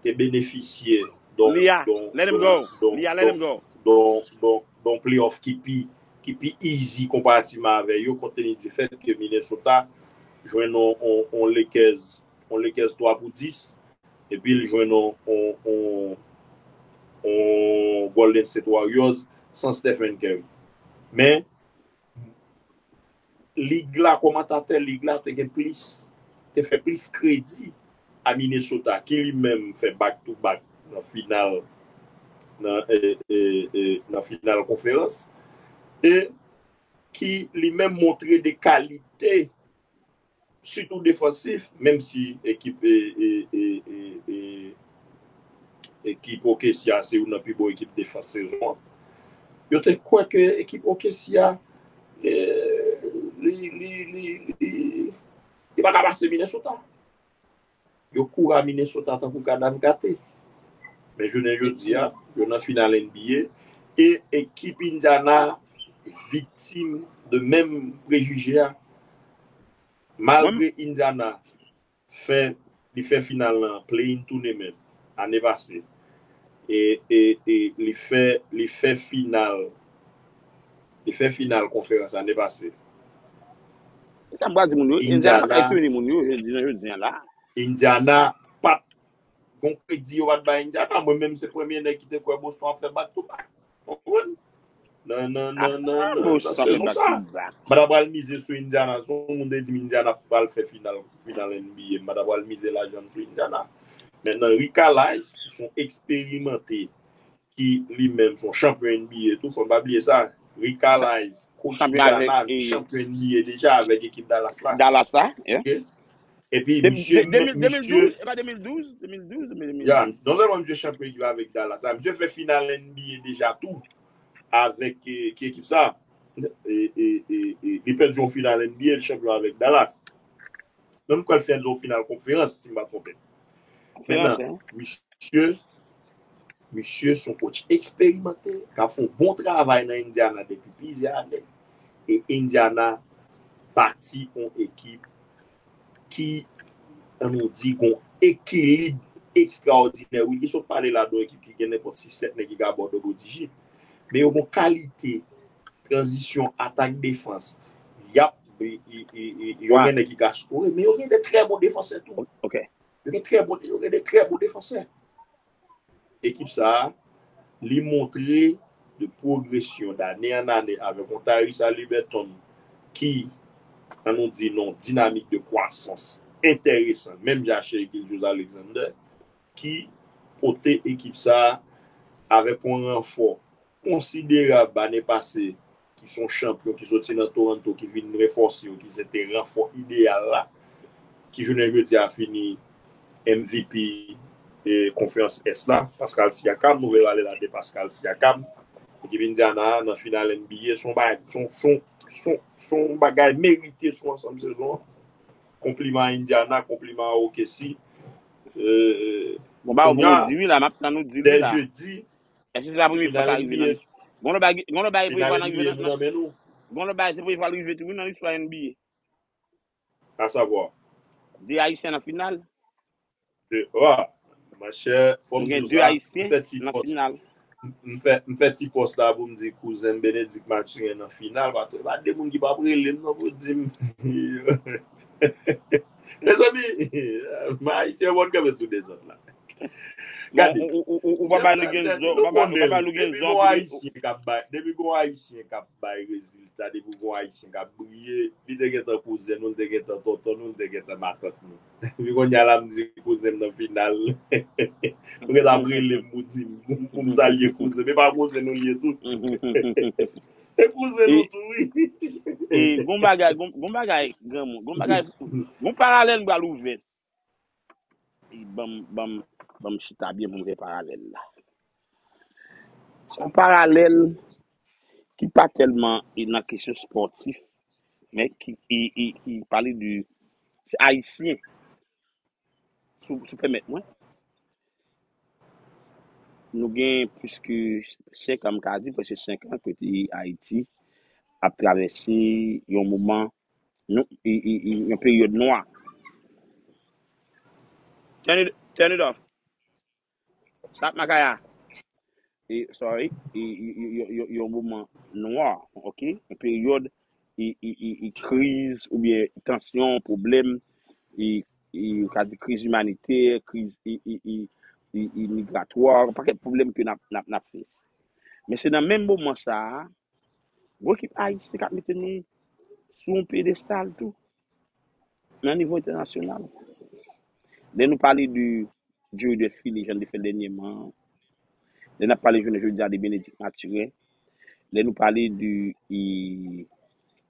te benefisye don, Lia, don, let him don, go. Don, Lia, let don, him go. Don, don, don playoff ki pi, ki pi easy konparativman avè yo, kont teni di fèt ke Minnesota jwenn on, on, on Lakers, on Lakers twa pou dis, epi l jwenn on, on, on, on Golden State Warriors san Stephen Curry. Men, lig la, kòmantatè lig la te gen plis, te fè plis kredi a Minnesota, ki li menm fè back to back nan final, nan, e, e, e, nan final konferans, e ki li menm montre de kalite, sitou defansif, menm si ekip, e, e, e, e, e, ekip O K C a se youn nan pi bon ekip defans sezon an. Yo te kwè ke ekip O K C a, e, li, li, li, li, li pa ka pase Minnesota. Yo kouri a Minnesota tankou kadav gate. Men jounen jodi a, yo nan final N B A. E ekip Indiana viktim de menm prejije a. Malgre Indiana fè, li fè final nan play-in tournament ane pase. E, e, e li fè, li fè final, li fè final konferans ane pase. Sa m pral di moun yo, Indiana pa ka etone moun yo, jodi, jan jodi a la. Indiana pa t gon kredi yo pa t bay Indiana. Mwen menm se premye nèg ki te kwè Boston ap fè back to back. Konprann? Nan, nan, nan, nan, nan, nan sezon sa. M pa ta pral mize sou Indiana. Si yon moun te di m Indiana pral fè final, final N B A, m pa ta pral mize lajan m sou Indiana. Mentnan, Rick Alyce, se yon eksperimante ki li menm se yon chanpyon N B A tou, fò n pa bliye sa. Rick Alyce, coach Indiana, li chanpyon N B A deja avèk ekip Dallas la. Dallas la, yeah. Ok? Epi, misye, de-, de-, misye, de mil douz, e pa de mil douz, de mil douz, de mil douz. Ya, non sèlman misye chanpyon ekip avèk Dallas la, misye fè final N B A deja tou avèk, e, ki ekip sa? E, e, e, e, li pèdi yon final N B A, li chanpyon avèk Dallas. Menm kwè l fè yon final konferans, si m pa twonpe m. Mentnan, misye, misye se yon coach eksperimante, k ap fè yon bon travay nan Indiana depi plizyè ane. E Indiana bati yon ekip ki, ann nou di, gon ekilib ekstraòdinè. Wi, li sot pale la de yon ekip ki gen nenpòt sis sèt nèg ki ka ba w double digit. Men yo gon kalite, tranzisyon, atak, defans. Y ap, y, y, y, y, yo gen nèg ki ka skore, men yo gen de trè bon defansè tou. Ok. Yo gen trè bon, yo gen de trè bon defansè. Ekip sa a, li montre de pwogresyon d'ane an ane avèk yon Tyrese Haliburton ki, ann nou di, nan yon dinamik de kwasans enteresan, menm jan Shai Gilgeous-Alexander, ki pote ekip sa a avèk yon ranfò konsiderab ane pase, ki se yon chanpyon ki soti nan Toronto, ki vin ranfòse yo, ki se te ranfò ideyal la, ki jounen jodi a fini M V P e konferans Ès la, Pascal Siakam, nouvèl ale la de Pascal Siakam, ekip Indiana nan final N B A, se yon bagay, se yon, se yon, se yon, se yon bagay merite sou ansanm sezon an. Konpliman a Indiana, konpliman a O K C. Euh, Bon, ba, ou kounye a, bon, di wi la, m ap tann ou di wi dè la. Jedi, Èske se la premye fwa sa rive nan final N B A, gon lòt bagay, gon lòt bagay premye fwa nan rive nan, nan, gon lòt bagay se premye fwa l rive tou wi nan listwa N B A. A savwa. De Ayisyen nan final. De, wa, monchè, fò m di w sa, m fè ti pòs. M fè, m fè ti pòs la pou m di kouzen m Benedict Mathurin nan final, paske pa de moun ki p ap rele m non pou di m. Mezanmi, Ayisyen konn kanpe sou dezòd la. Gade, ou pa bay Luguentz Dor, ou pa bay Luguentz Dor. Depi gon Ayisyen k ap bay, depi gon Ayisyen k ap bay rezilta, depi gon Ayisyen k ap briye, li te gentan kouzen nou, li te gentan tonton nou, li te gentan matant nou. Epi kounye a la m di kouzen m nan final. Ou gentan ap rele m pou di m, pou m salye kouzen m. E pa kouzen nou li ye tou. E kouzen nou tou, wi. E gon bagay, gon, gon bagay, granmoun, gon bagay, gon paralèl m pral ouvè. E ban m, ban m, ban m chita byen pou m fè paralèl la. Se yon paralèl ki pa tèlman e nan kesyon spòtif, men ki, e, e, ki pale de, se ayisyen, si w, si w pèmèt mwen. Nou gen plis ke senk an, m ka di, prèske senk an, kote Ayiti ap travèse yon moman, nou, e, e, e, yon peryòd nwa. Turn it, turn it off. Stop, Makaya. E, sorry. E, e, e, e, e, yon moman nwa, ok? Yon peryòd e, e, e, e kriz oubyen tansyon, pwoblèm, e, e, ou ka di kriz imanitè, kriz e, e, e, e, e migratwa, yon pakèt pwoblèm ke n ap, n ap, n ap fè. Men se nan menm moman sa a, gon ekip ayisyen k ap mete nou sou yon pyedestal tou, nan nivo entènasyonal. Lè nou pale de Dieudonne Fillé, jan n te fè l dènyèman, lè n ap pale jounen jodi a de Benedict Mathurin, lè nou pale de, e,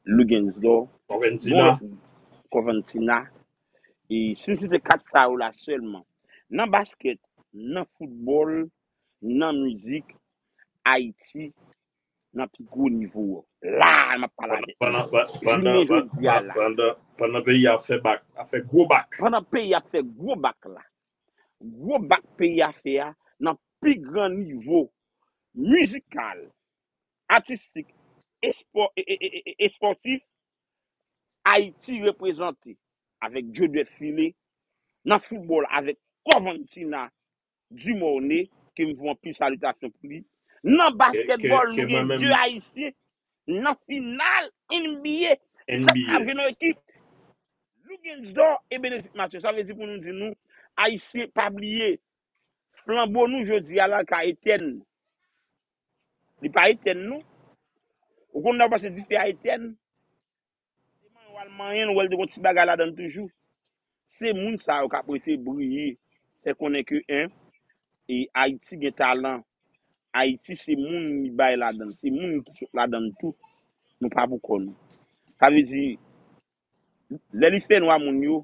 Luguentz Dor, Coventino. Bon, Coventino, e si n site kat sa yo la sèlman, nan baskèt, nan foutbòl, nan mizik, Ayiti nan pi gwo nivo. La, m ap pale avèk nou. Jounen jodi a la. Pandan, pandan peyi a ap fè bak, ap fè gwo bak. Pandan peyi a ap fè gwo bak la. Gwo bak peyi a fè a nan pi gran nivo mizikal, atistik, espò-, e, e, e, e, espòtif, Ayiti reprezante avèk Dieudonne Fillé, nan foutbòl avèk Coventino Dumornay, ke m voye anpil salitasyon pou li. Nan baskètbòl, nou gen de Ayisyen nan final N B A. Sa k ap jwe nan ekip Luguentz Dor e Benedict Mathurin. Sa vle di pou nou di nou, Ayisyen, pa bliye, flanbo nou jodi a la ka etèn. Li pa etèn, non. Ou konn lè w panse dife a etèn? Se manyen w al manyen l, ou wè l te gon ti bagay ladan l toujou. Se moun sa yo k ap rete briye, fè konnen ke, en, e Ayiti gen talan. Ayiti se moun li bay ladan l, se moun ki sot ladan l tou. Nou pa pou kò nou. Sa vle di, lè li fè nwa moun yo,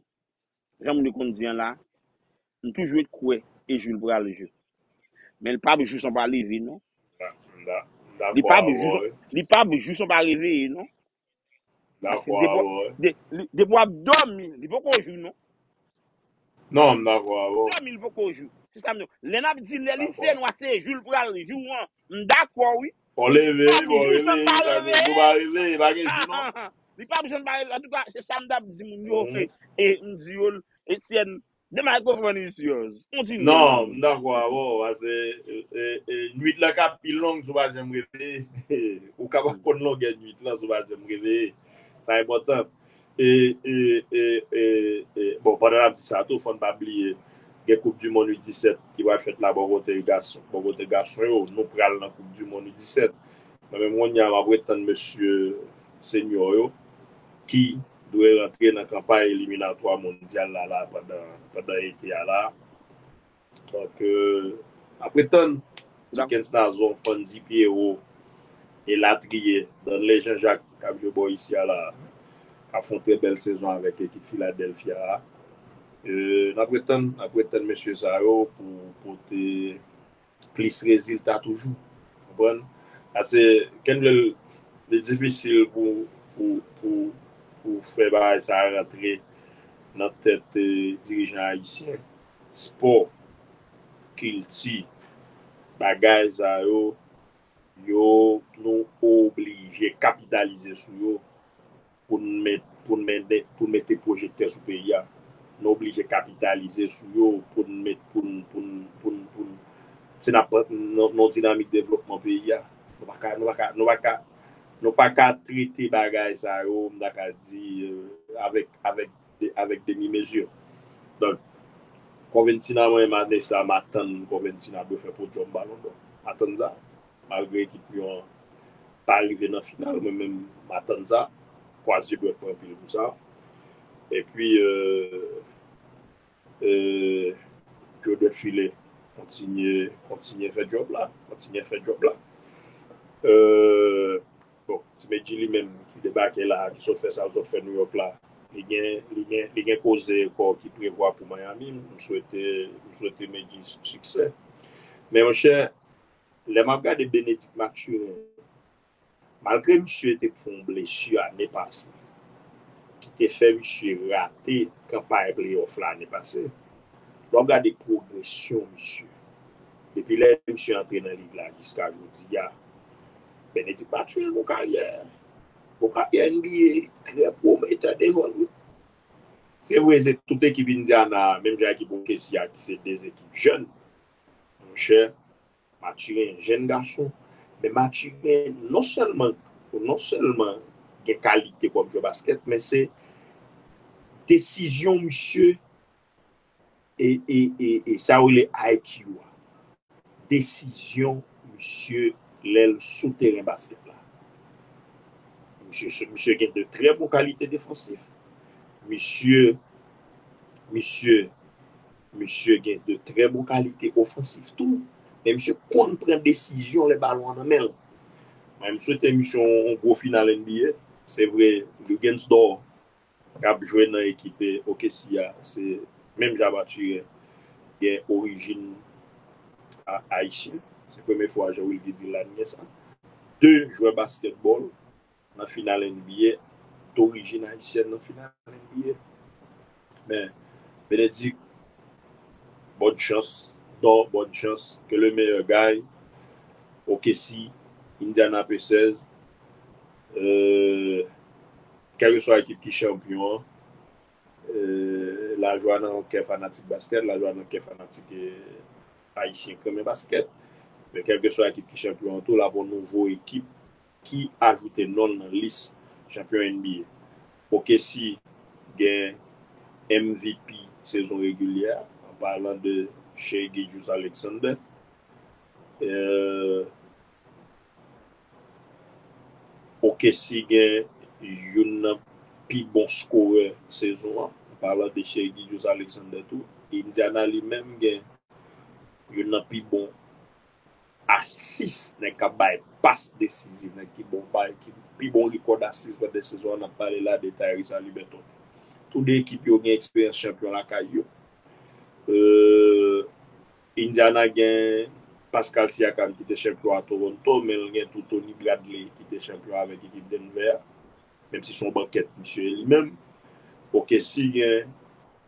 jan moun yo konn di an la, m toujou ret kwè e jou l pral jou. Men l p ap jou san pa leve, non. Li p ap jou san, li p ap jou san pa reveye, non. Paske depi w ap, de, li, depi w ap dòmi, li poko jou, non. Non, m dakò avè w. Dòmi, li poko jou. Se sa m di w. Lè n ap di, lè li fè nwa, se jou l pral jou an. M dakò, wi. Fò leve, fò reveye, paske si w pa reveye, pa gen jou, non. Li p ap janm pa reveye. Antouka, se sa m t ap di moun yo. E, e m di yo, Etienne, the microphone is yours. Kontinye. Non, m dakò avè w, paske, e, e, e, nwit lan ka pi long si w pa janm reveye. Ou kapab konn longè nwit lan si w pa janm reveye. Sa enpòtan. E, e, e, e, e, bon, pandan n ap di sa tou, fò n pa bliye, Gen Koup di Mond U disèt ki pral fèt la bò kote gason, bò kote gason yo. Nou pral nan Koup di Mond U disèt. Mwen menm kounye a, m ap ret tann mesye senyo yo ki dwe rantre nan kanpay eliminatwa mondyal la, la pandan, pandan ete a la. Donk, euh, n ap ret tann Dickens Nazon, Fandy Pierrot, elatriye, Danley Jean Jacques k ap jwe bò isi a la, k ap fè yon trè bèl sezon avèk ekip Philadelphia a. Euh, n ap ret tann, n ap ret tann mesye sa yo pou pote plis rezilta toujou. Konprann? Paske, Kenley, li difisil pou, pou, pou, pou fè bagay sa a rantre nan tèt, eh, dirijan ayisyen. Spò, kilti, bagay sa yo, yo, nou oblije kapitalize sou yo pou n met, pou n mete, pou n mete pwojektè sou peyi a. Nou oblije kapitalize sou yo pou n met, pou n, pou n, pou n, pou n, si n ap nan, nan dinamik devlopman peyi a. Nou pa ka, nou pa ka, nou pa ka, nou pa ka trete bagay sa yo, m ta ka di, euh, avèk, avèk, avèk demi mezi. Donk, Corventina, mwen, ane sa, m atann Corventina dwe fè podyòm Balon dò. M atann sa. Malgre ekip Lyon an pa rive nan final, mwen menm, m atann sa. Kwaze dwèt mwen anpil pou sa. Epi, euh, euh, Djo dwèt file, kontinye, kontinye fè djòb la, kontinye fè djòb la. Euh, bon, Ti Medji li menm ki debake la, ki sot fè sa l sot fè New York la, li gen, li gen, li gen koze ankò ki prevwa pou Miami. M swete, m swete Medji siksè. Men monchè, lè m ap gade Bénédicte Mathurin, malgre misye te pran yon blesi ane pase, ki te fè misye rate kanpay playoff la ane pase, lè w gade pwogresyon misye, depi lè misye antre nan lig la jiska jodi a, Bénédicte Mathurin gen yon karyè, yon karyè N B A trè pwometè devan l, wi. Se vre, se tout ekip Indiana, menm jan ekip O K C a, ki se de ekip jèn. Monchè, Mathurin, jèn gason, men Mathurin non sèlman, non sèlman gen kalite kòm jwè baskèt, men se desizyon misye e, e, e, e sa yo rele I Q a. Desizyon misye lè l sou teren baskèt la. Misye, misye gen de trè bon kalite defansif. Misye, misye, misye gen de trè bon kalite ofansif tou. Men misye konn pran desizyon lè balon an nan men l. Mwen, m swete misye yon, yon gwo final N B A. Se vre, Luguentz Dort k ap jwe nan ekip O K C a, se menm jan Mathurin, gen orijin a-, ayisyen. Se premye fwa Jean Wilguy di l la, n gen sa. De jwè baskètbòl nan final N B A dorijin ayisyèn nan final N B A. Men, Bénédicte, bonne chance. Dort, bonne chance. Que le meilleur gagne. O K C, Indiana Pacers. Euh, kèlkeswa ekip ki chanpyon an, euh, lajwa nan kè fanatik baskèt, lajwa nan kè fanatik, euh, ayisyen k renmen baskèt. Men kèlkeswa ekip ki chanpyon an tou, l ap yon nouvo ekip ki ajoute non l nan lis chanpyon N B A. O K C gen M V P sezon regilyè a, an palan de Shai Gilgeous-Alexander. Euh, O K C gen youn nan pi bon skorè sezon an, an palan de Shai Gilgeous-Alexander tou. Indiana li menm gen youn nan pi bon asis, nèg k ap bay pas desiziv, nèg ki bon bay, ki pi bon rekò asis pandan sezon an, n ap pale la de Tyrese Haliburton. Tou de ekip yo gen eksperyans chanpyon lakay yo. Euh, Indiana gen Pascal Siakam ki te chanpyon a Toronto, men l gen tou Tony Bradley ki te chanpyon avèk ekip Denver a. Menm si se yon bankèt misye ye li menm. O K C gen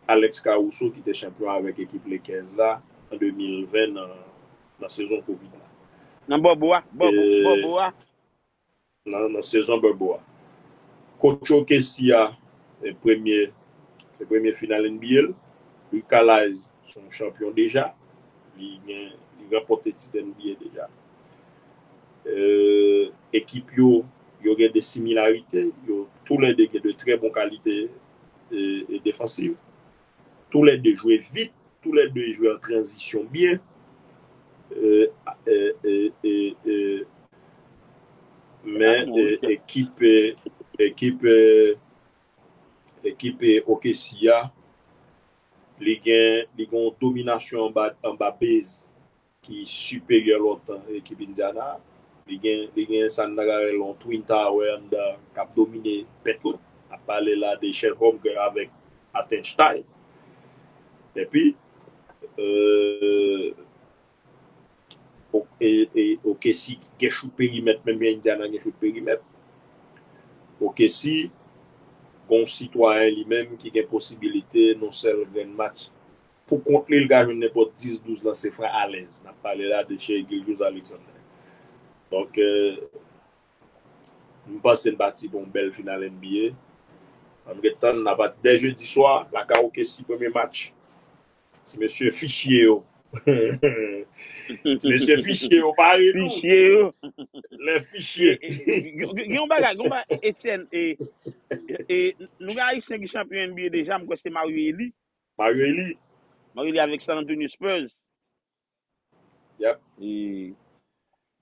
Alex Caruso ki te chanpyon avèk ekip Lakers la an de mil ven nan, nan sezon kovid la. Nan bòbò a, bòbò, e, bòbò a. Nan, nan sezon bòbò a. Coach O K C a, e, premye, se premye final N B A l. Rick Carlisle se yon chanpyon deja. Li gen, li ranpòte tit N B A deja. Euh, ekip yo, yo gen de similarite, yo toulède gen de trè bon kalite, e, e defansiv. Toulède jwe vit, tou lè de jwe an tranzisyon byen. Euh, euh, euh, euh, euh, men euh, ekip, euh, ekip, euh, ekip euh, O K C a, li gen, li gen yon dominasyon anba, anba base ki siperyè lontan ekip Indiana. Li gen, li gen sa n ta ka rele yon Twin Tower anndan k ap domine pent lan. N ap pale la de Chet Holmgren avèk Hartenstein. Epi, euh, e, e, O K C gen chout perimèt, menm jan Indiana gen chout perimèt. O K C gen yon sitwayen li menm ki gen posibilite nan sèl grenn match pou kont li, l ka jwenn nenpòt dis, douz lanse fran alèz. N ap pale la de Shai Gilgeous-Alexander. Donk, euh, m panse n pati pou yon bèl final N B A. Ann ret tann, n a pati dè jedi swa, lakay O K C premye match. Ti mesye fichye yo. Ti mesye fichye yo, pare nou. Fichye yo. Lè fichye. Gen yon bagay, gen yon bagay, Etienne, e, e, nou gen Ayisyen ki chanpyon N B A deja, m kwè se Mario Elie. Mario Elie. Mario Elie avèk San Antonio Spurs. Yep. E,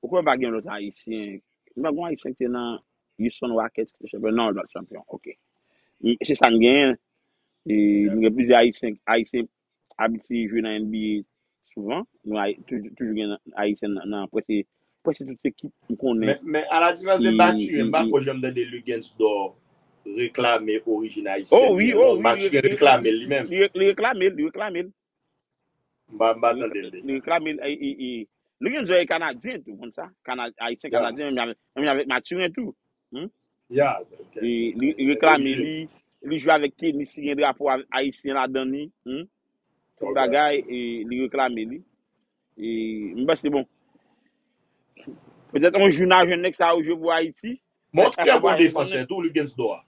ou kwè pa gen lòt Ayisyen? M pa gen Ayisyen ki te nan Houston Rockets ki te chanpyon? Non, l pa t chanpyon. Ok. Se sa n genyen. E, nou gen plizyè Ayisyen, Ayisyen abitye jwe nan N B A souvan. Nou ay- toujou, toujou gen Ayisyen nan, nan prèske, prèske tout ekip m konnen. Men, men a la diferans de Mathurin, m pa ko janm tande Luguentz Dor reklame orijin ayisyen li an. Oh wi, oh wi, Mathurin reklame l li menm. Li reklame l, li reklame l. M pa, m pa tande l deja. Li reklame l, e, e, e, Luguentz Dor e Kanadyen tou, konn sa? Kana- Ayisyen Kanadyen, menm avèk, menm avèk Mathurin tou. Hmm? Li, li reklame li, li jwe avèk tenis, li gen drapo ayisyen ladan li. Hmm? Tout bagay, e, li reklame li. E, m panse, bon, petèt yon jou n a jwenn nèg sa yo jwe pou Ayiti. Bon, trè bon defansè tou, Luguentz Dor.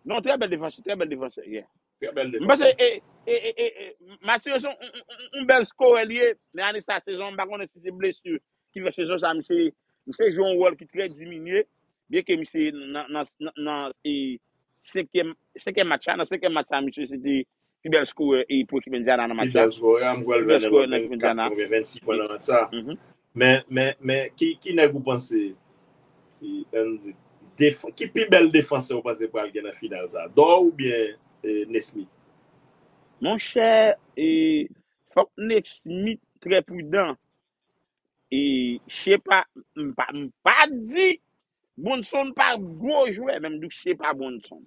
Non, trè bèl defansè, trè bèl defansè, yeah. Trè bèl defansè. M panse, e, e, e, e, e, Mathurin se yon, yon, yon, yon bèl skorè li ye, men ane sa sezon, m pa konnen si se blesi ki fè sezon sa, misye, misye jwe yon wòl ki trè diminye, byenke misye nan, nan, nan, nan, e, senkyèm, senkyèm match la, nan senkyèm match la, misye se te pi bèl skorè, e, pou ekip Indiana nan match la. Pi bèl skorè, m kwè l fè nan vennkat pwen, vennsis pwen nan match la. Men, men, men, ki, ki nèg ou panse, ki, ann di, def- ki pi bèl defansè ou panse pral gen nan final sa? Dor oubyen, e, Nesmith? Monchè, e, fòk Nesmith trè pridan. E, Shai pa, m pa, m pa di Brunson pa gwo jwè, men m di w Shai pa Brunson.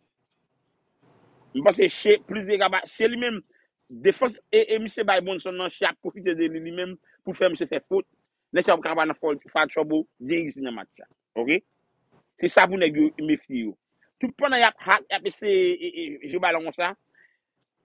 M panse Shai plis de kaba, se li menm, defans, e, e misye bay Brunson nan, Shai ap pwofite de li, li menm, pou fè misye fè fot. Nèg sa yo kapab nan foul, foul trouble, de izi nan match la. Ok? Se sa pou nèg yo mefye yo. Tout pandan y ap hak, y ap eseye, e, e, jwe balon konsa,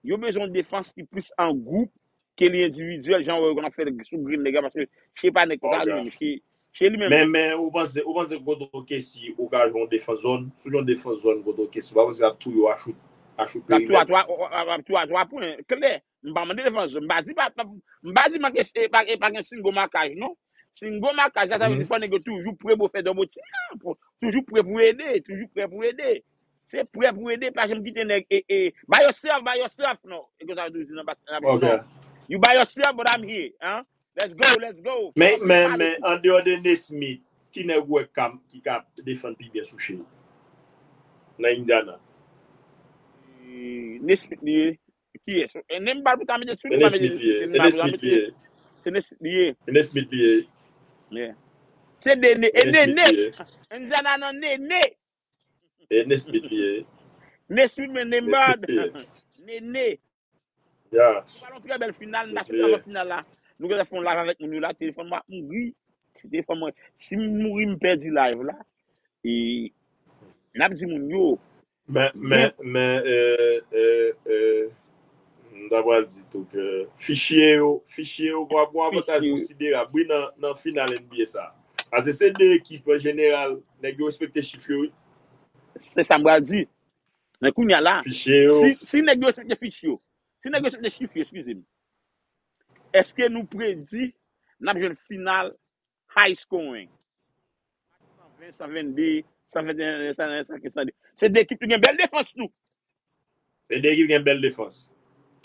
yo bezwen yon defans ki plis an gwoup ke li endividyèl, jan w wè yo konn ap fè sou grenn nèg la, paske Shai pa nèg konsa li menm, Shai, Shai li menm. Men, men, ou panse, ou panse kote O K C, ou ka jwe yon defans zòn, si w jwe yon defans zòn kote O K C, ou pa panse l ap touye w a chout, a chout perimèt? L ap touye a twa, w ap touye a twa pwen, klè. M pa mande defans zòn, m pa di pa, pa, m pa di manke, e pa, e pa gen single makaj, non. Single makaj la, sa vle di fò nèg yo toujou pre pou fè double team nan, pou, toujou pre pou ede, toujou pre pou ede. Se prè pou ede, pa janm kite nèg, e, e, by yourself, by yourself, non. E konsa yo toujou di nan bas-, nan Ayiti, non. You by yourself, but I'm here, hein? Let's go, let's go. Men, men, men, andeyò de Nesmith, ki nèg ou wè k ka, ki ka defann pi byen sou Shai nan Indiana? E, Nesmith li ye. Kiyès? E, Nembhard pou ta mete sou li, pa mete sou li. Se Nesmith li ye. Se Nesmith li ye. Yeah. Se Nene, e Nene. Indiana nan Nene. E Nesmith li ye. Nesmith, men Nembhard. Nene. Yeah. Se pa yon trè bèl final, n ta sot avan final la. Nou genlè fè yon live avèk moun yo la, telefòn mwen ap mouri. Se telefòn mwen. Si m mouri, m pèdi live la. E n ap di moun yo. Men, men, men, e, e, e, m ta pral di tou ke fichye yo, fichye yo gon, gon avantaj konsiderab, wi, nan, nan final N B A sa. Paske se de ekip, an jeneral, nèg yo respekte chif yo, wi. Se sa m pral di. Men kounye a la, si, si nèg yo respekte fich yo, si nèg yo respekte chif yo, eskize m, èske nou predi n ap jwenn final high scoring? San ven, san vennde, san venteyen, san kenz, san de. Se de ekip ki gen bèl defans tou. Se de ekip gen bèl defans.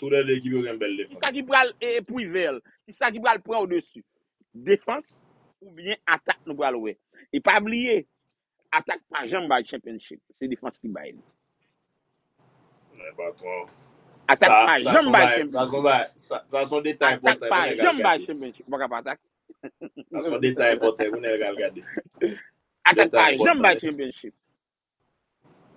Tou lè de ekip yo gen bèl defans. Kisa ki pral e, e, prevail? Kisa ki pral pran odesi? Defans oubyen atak nou pral wè? E pa bliye, atak pa janm bay championship. Se defans ki bay li. Men patwon. Atak pa janm bay championship. Sa se yon detay enpòtan. Atak pa janm bay championship. Ou pa ka pa atak. Sa se yon detay enpòtan pou nèg al gade. Atak pa janm bay championship.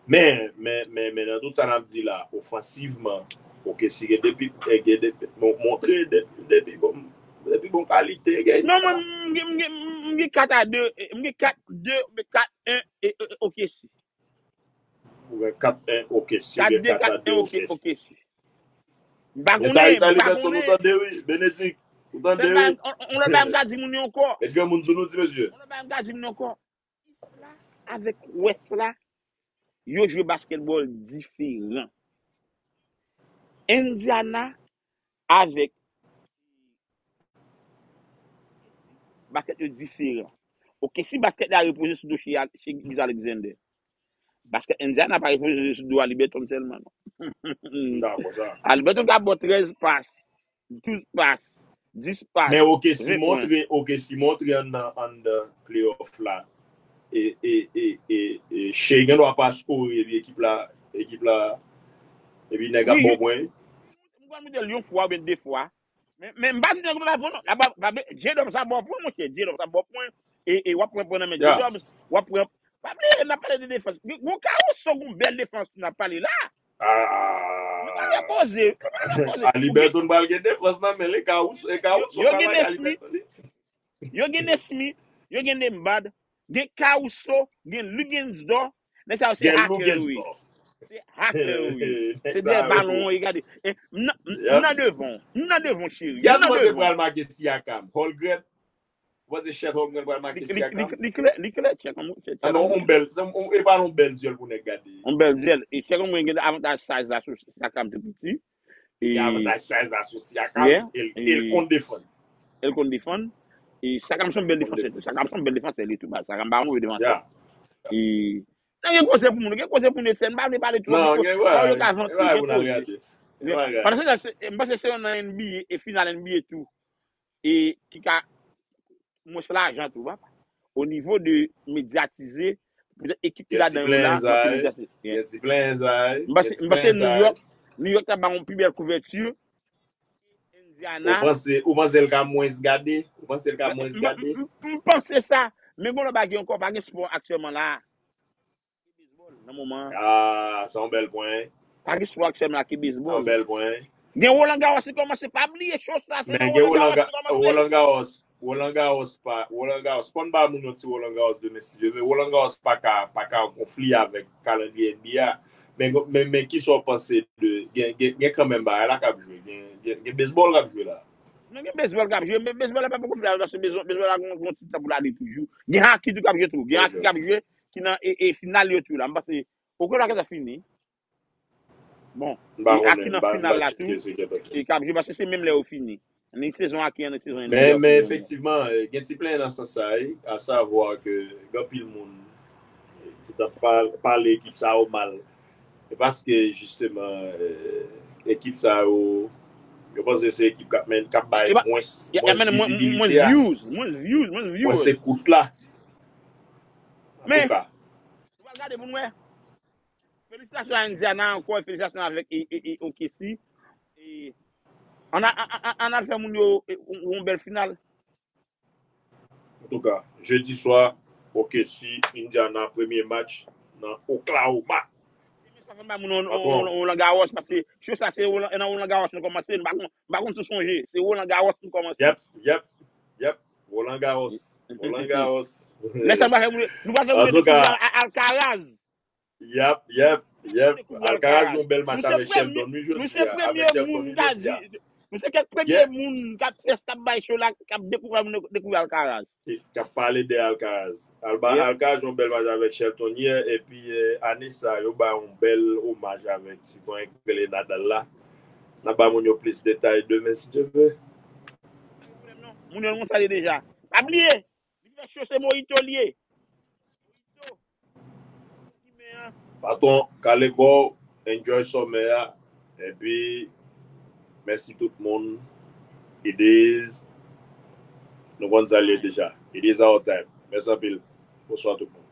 Men, men, men, men nan tout sa n ap di la, ofansivman, OKC gen depi, gen depi, montre depi, depi bon, depi bon kalite, gen. Non, mwen, m gen, m gen, m gen kat a de, m gen kat de, kat en, e, e, OKC. Ou gen kat en OKC, ou gen kat a de OKC. M pa konnen, m pa konnen. Ou tande, wi, Benedik. Ou tande, wi. On lòt bagay m ka di moun yo ankò. E granmoun di nou di, mesye. On lòt bagay m ka di moun yo ankò. East la avèk West la, yo jwe basketball diferan. Indiana avèk basket yo diferan. Ok, si basket la repoze sou do Shai Gilgeous-Alexander, basket Indiana pa repoze sou do Haliburton sèlman, non. Haliburton ka ba w trèz pas, douz pas, dis pas. Men OKC montre, OKC montre anndan, anndan playoff la. E, e, e, e, e Shai gen dwa pa skore, epi ekip la, ekip la, epi nèg ap ba w pwen. M pral mete l yon fwa oubyen de fwa. Men, men m pa di nèg yo pa bon, non. J-Dubs sa ba w pwen, monchè. J-Dubs sa ba w pwen. E, e w ap pran pwen nan men J-Dubs. W ap pran. Pa bliye, n ap pale de defans. Gon Caruso, gon bèl defans n ap pale la. Nou pa repoze. Nou pa repoze. Haliburton pral gen defans nan men li. Caruso, e Caruso pa bay Haliburton li. Yo gen Nesmith, yo gen Nembhard, gen Caruso, gen Luguentzdor. Nèg sa yo se hacker, wi. Se hacker, wi. Se de balon, e gade. M nan devan, m nan devan, cheri. Gad mwen se pral make Siakam. Holmgren. Ou panse Chet Holmgren pral make Siakam? Li klè, li klè, Chet Holmgren. Ah non, on bèl, e pa yon bèl dyèl pou nèg gade. On bèl dyèl. E Chet Holmgren gen avantaj size la sou Siakam tou piti. Li gen avantaj size la sou Siakam. E l konn defann. E l konn defann. E Siakam se yon bèl defansè tou. Siakam se yon bèl defansè li tou, baz. Siakam pa yon move defansè. E nan gen koze pou moun, gen koze pou nou, Etsen, m pa vle pale twòp. Non, gen bagay, gen bagay pou n al gade. Pandan se tan, m panse se yon nan NBA, e final NBA tou. E ki ka mwens lajan tou, papa. O nivo de medyatize, petèt ekip ki ladan yo la, manke medyatize. M panse New York, New York ta ba yon pi bèl kouvèti. Indiana. Ou panse, ou panse l ka mwens gade? Ou panse l ka mwens gade? M panse sa. Men gon lòt bagay ankò, pa gen spò aktyèlman la. Baseball nan moman an. Ah, se yon bèl pwen. Pa gen spò aktyèlman la ki baseball. Se yon bèl pwen. Gen Roland Garros ki kòmanse, pa bliye cho sa, se nan Roland Garros ki kòmanse. Roland Garros, Roland Garros pa, Roland Garros, fò n ba moun yon ti Roland Garros demen si Dye vle. Roland Garros pa ka, pa ka konfli avèk kalandriye NBA a. Men, men, men kisa w panse de, gen, gen, gen kanmenm bagay la k ap jwe, gen, gen, gen baseball k ap jwe la. Non, gen baseball k ap jwe, men baseball la pa poko fini avèk, paske baseball, baseball la gon, gon ti tan pou l ale toujou. Gen hockey tou k ap jwe tou, gen hockey k ap jwe, ki nan e, e final yo tou la. M panse Oke, la ka fini. Bon, e a ki nan final la tou, e k ap jwe paske se menm lè yo fini. Ni sezon a ki an, ni sezon an. Men, men efektivman, gen ti plenyen nan sans sa, wi, asavwa ke gen anpil moun ki t ap pale ekip sa yo mal. E paske, jisteman, ekip sa yo, yo panse se ekip k ap men, k ap bay mwens, mwens vizibilite a. Mwens views, mwens views, mwens views. Mwens ekout la. Men, ou pral gade pou n wè. Felisitasyon a Indiana ankò, felisitasyon avèk e, e, e, OKC. E, ann a, ann, ann, ann al fè moun yo e, yon, yon bèl final. Antouka, jedi swa, OKC, Indiana, premye match nan Oklahoma. Premye swa fè m bay moun yon, yon, yon, yon Roland Garros, paske cho sa se Roland, nan Roland Garros nou kòmanse, nou pa konn, pa konn si w sonje, se Roland Garros nou kòmanse. Yep, yep, yep, Roland Garros, Roland Garros. Lè sa nou pa fè moun, nou pa fè moun dekouvri Alcaraz. Yep, yep, yep. Alcaraz yon bèl match avèk Shelton. Nou jwenn nou se premye moun k ap di, nou se kèk premye moun k ap fè, k ap bay cho la, k ap dekouvri moun, dekouvri Alcaraz. K ap pale de Alcaraz. Alba, Alcaraz yon bèl match avèk Shelton yè, epi, eh, ane sa, yo bay yon bèl omaj avèk sitwayen ki rele Nadal la. N ap ba moun yo plis detay demen, si Dye vle. Moun yo konn sa li ye deja. Pa bliye, li fè cho se mojito li ye. Patwon, kale kò w, enjoy sòmè a, epi Mèsi tout moun. It is, nou konn sa l ye deja. It is our time. Mèsi anpil. Bonswa tout moun.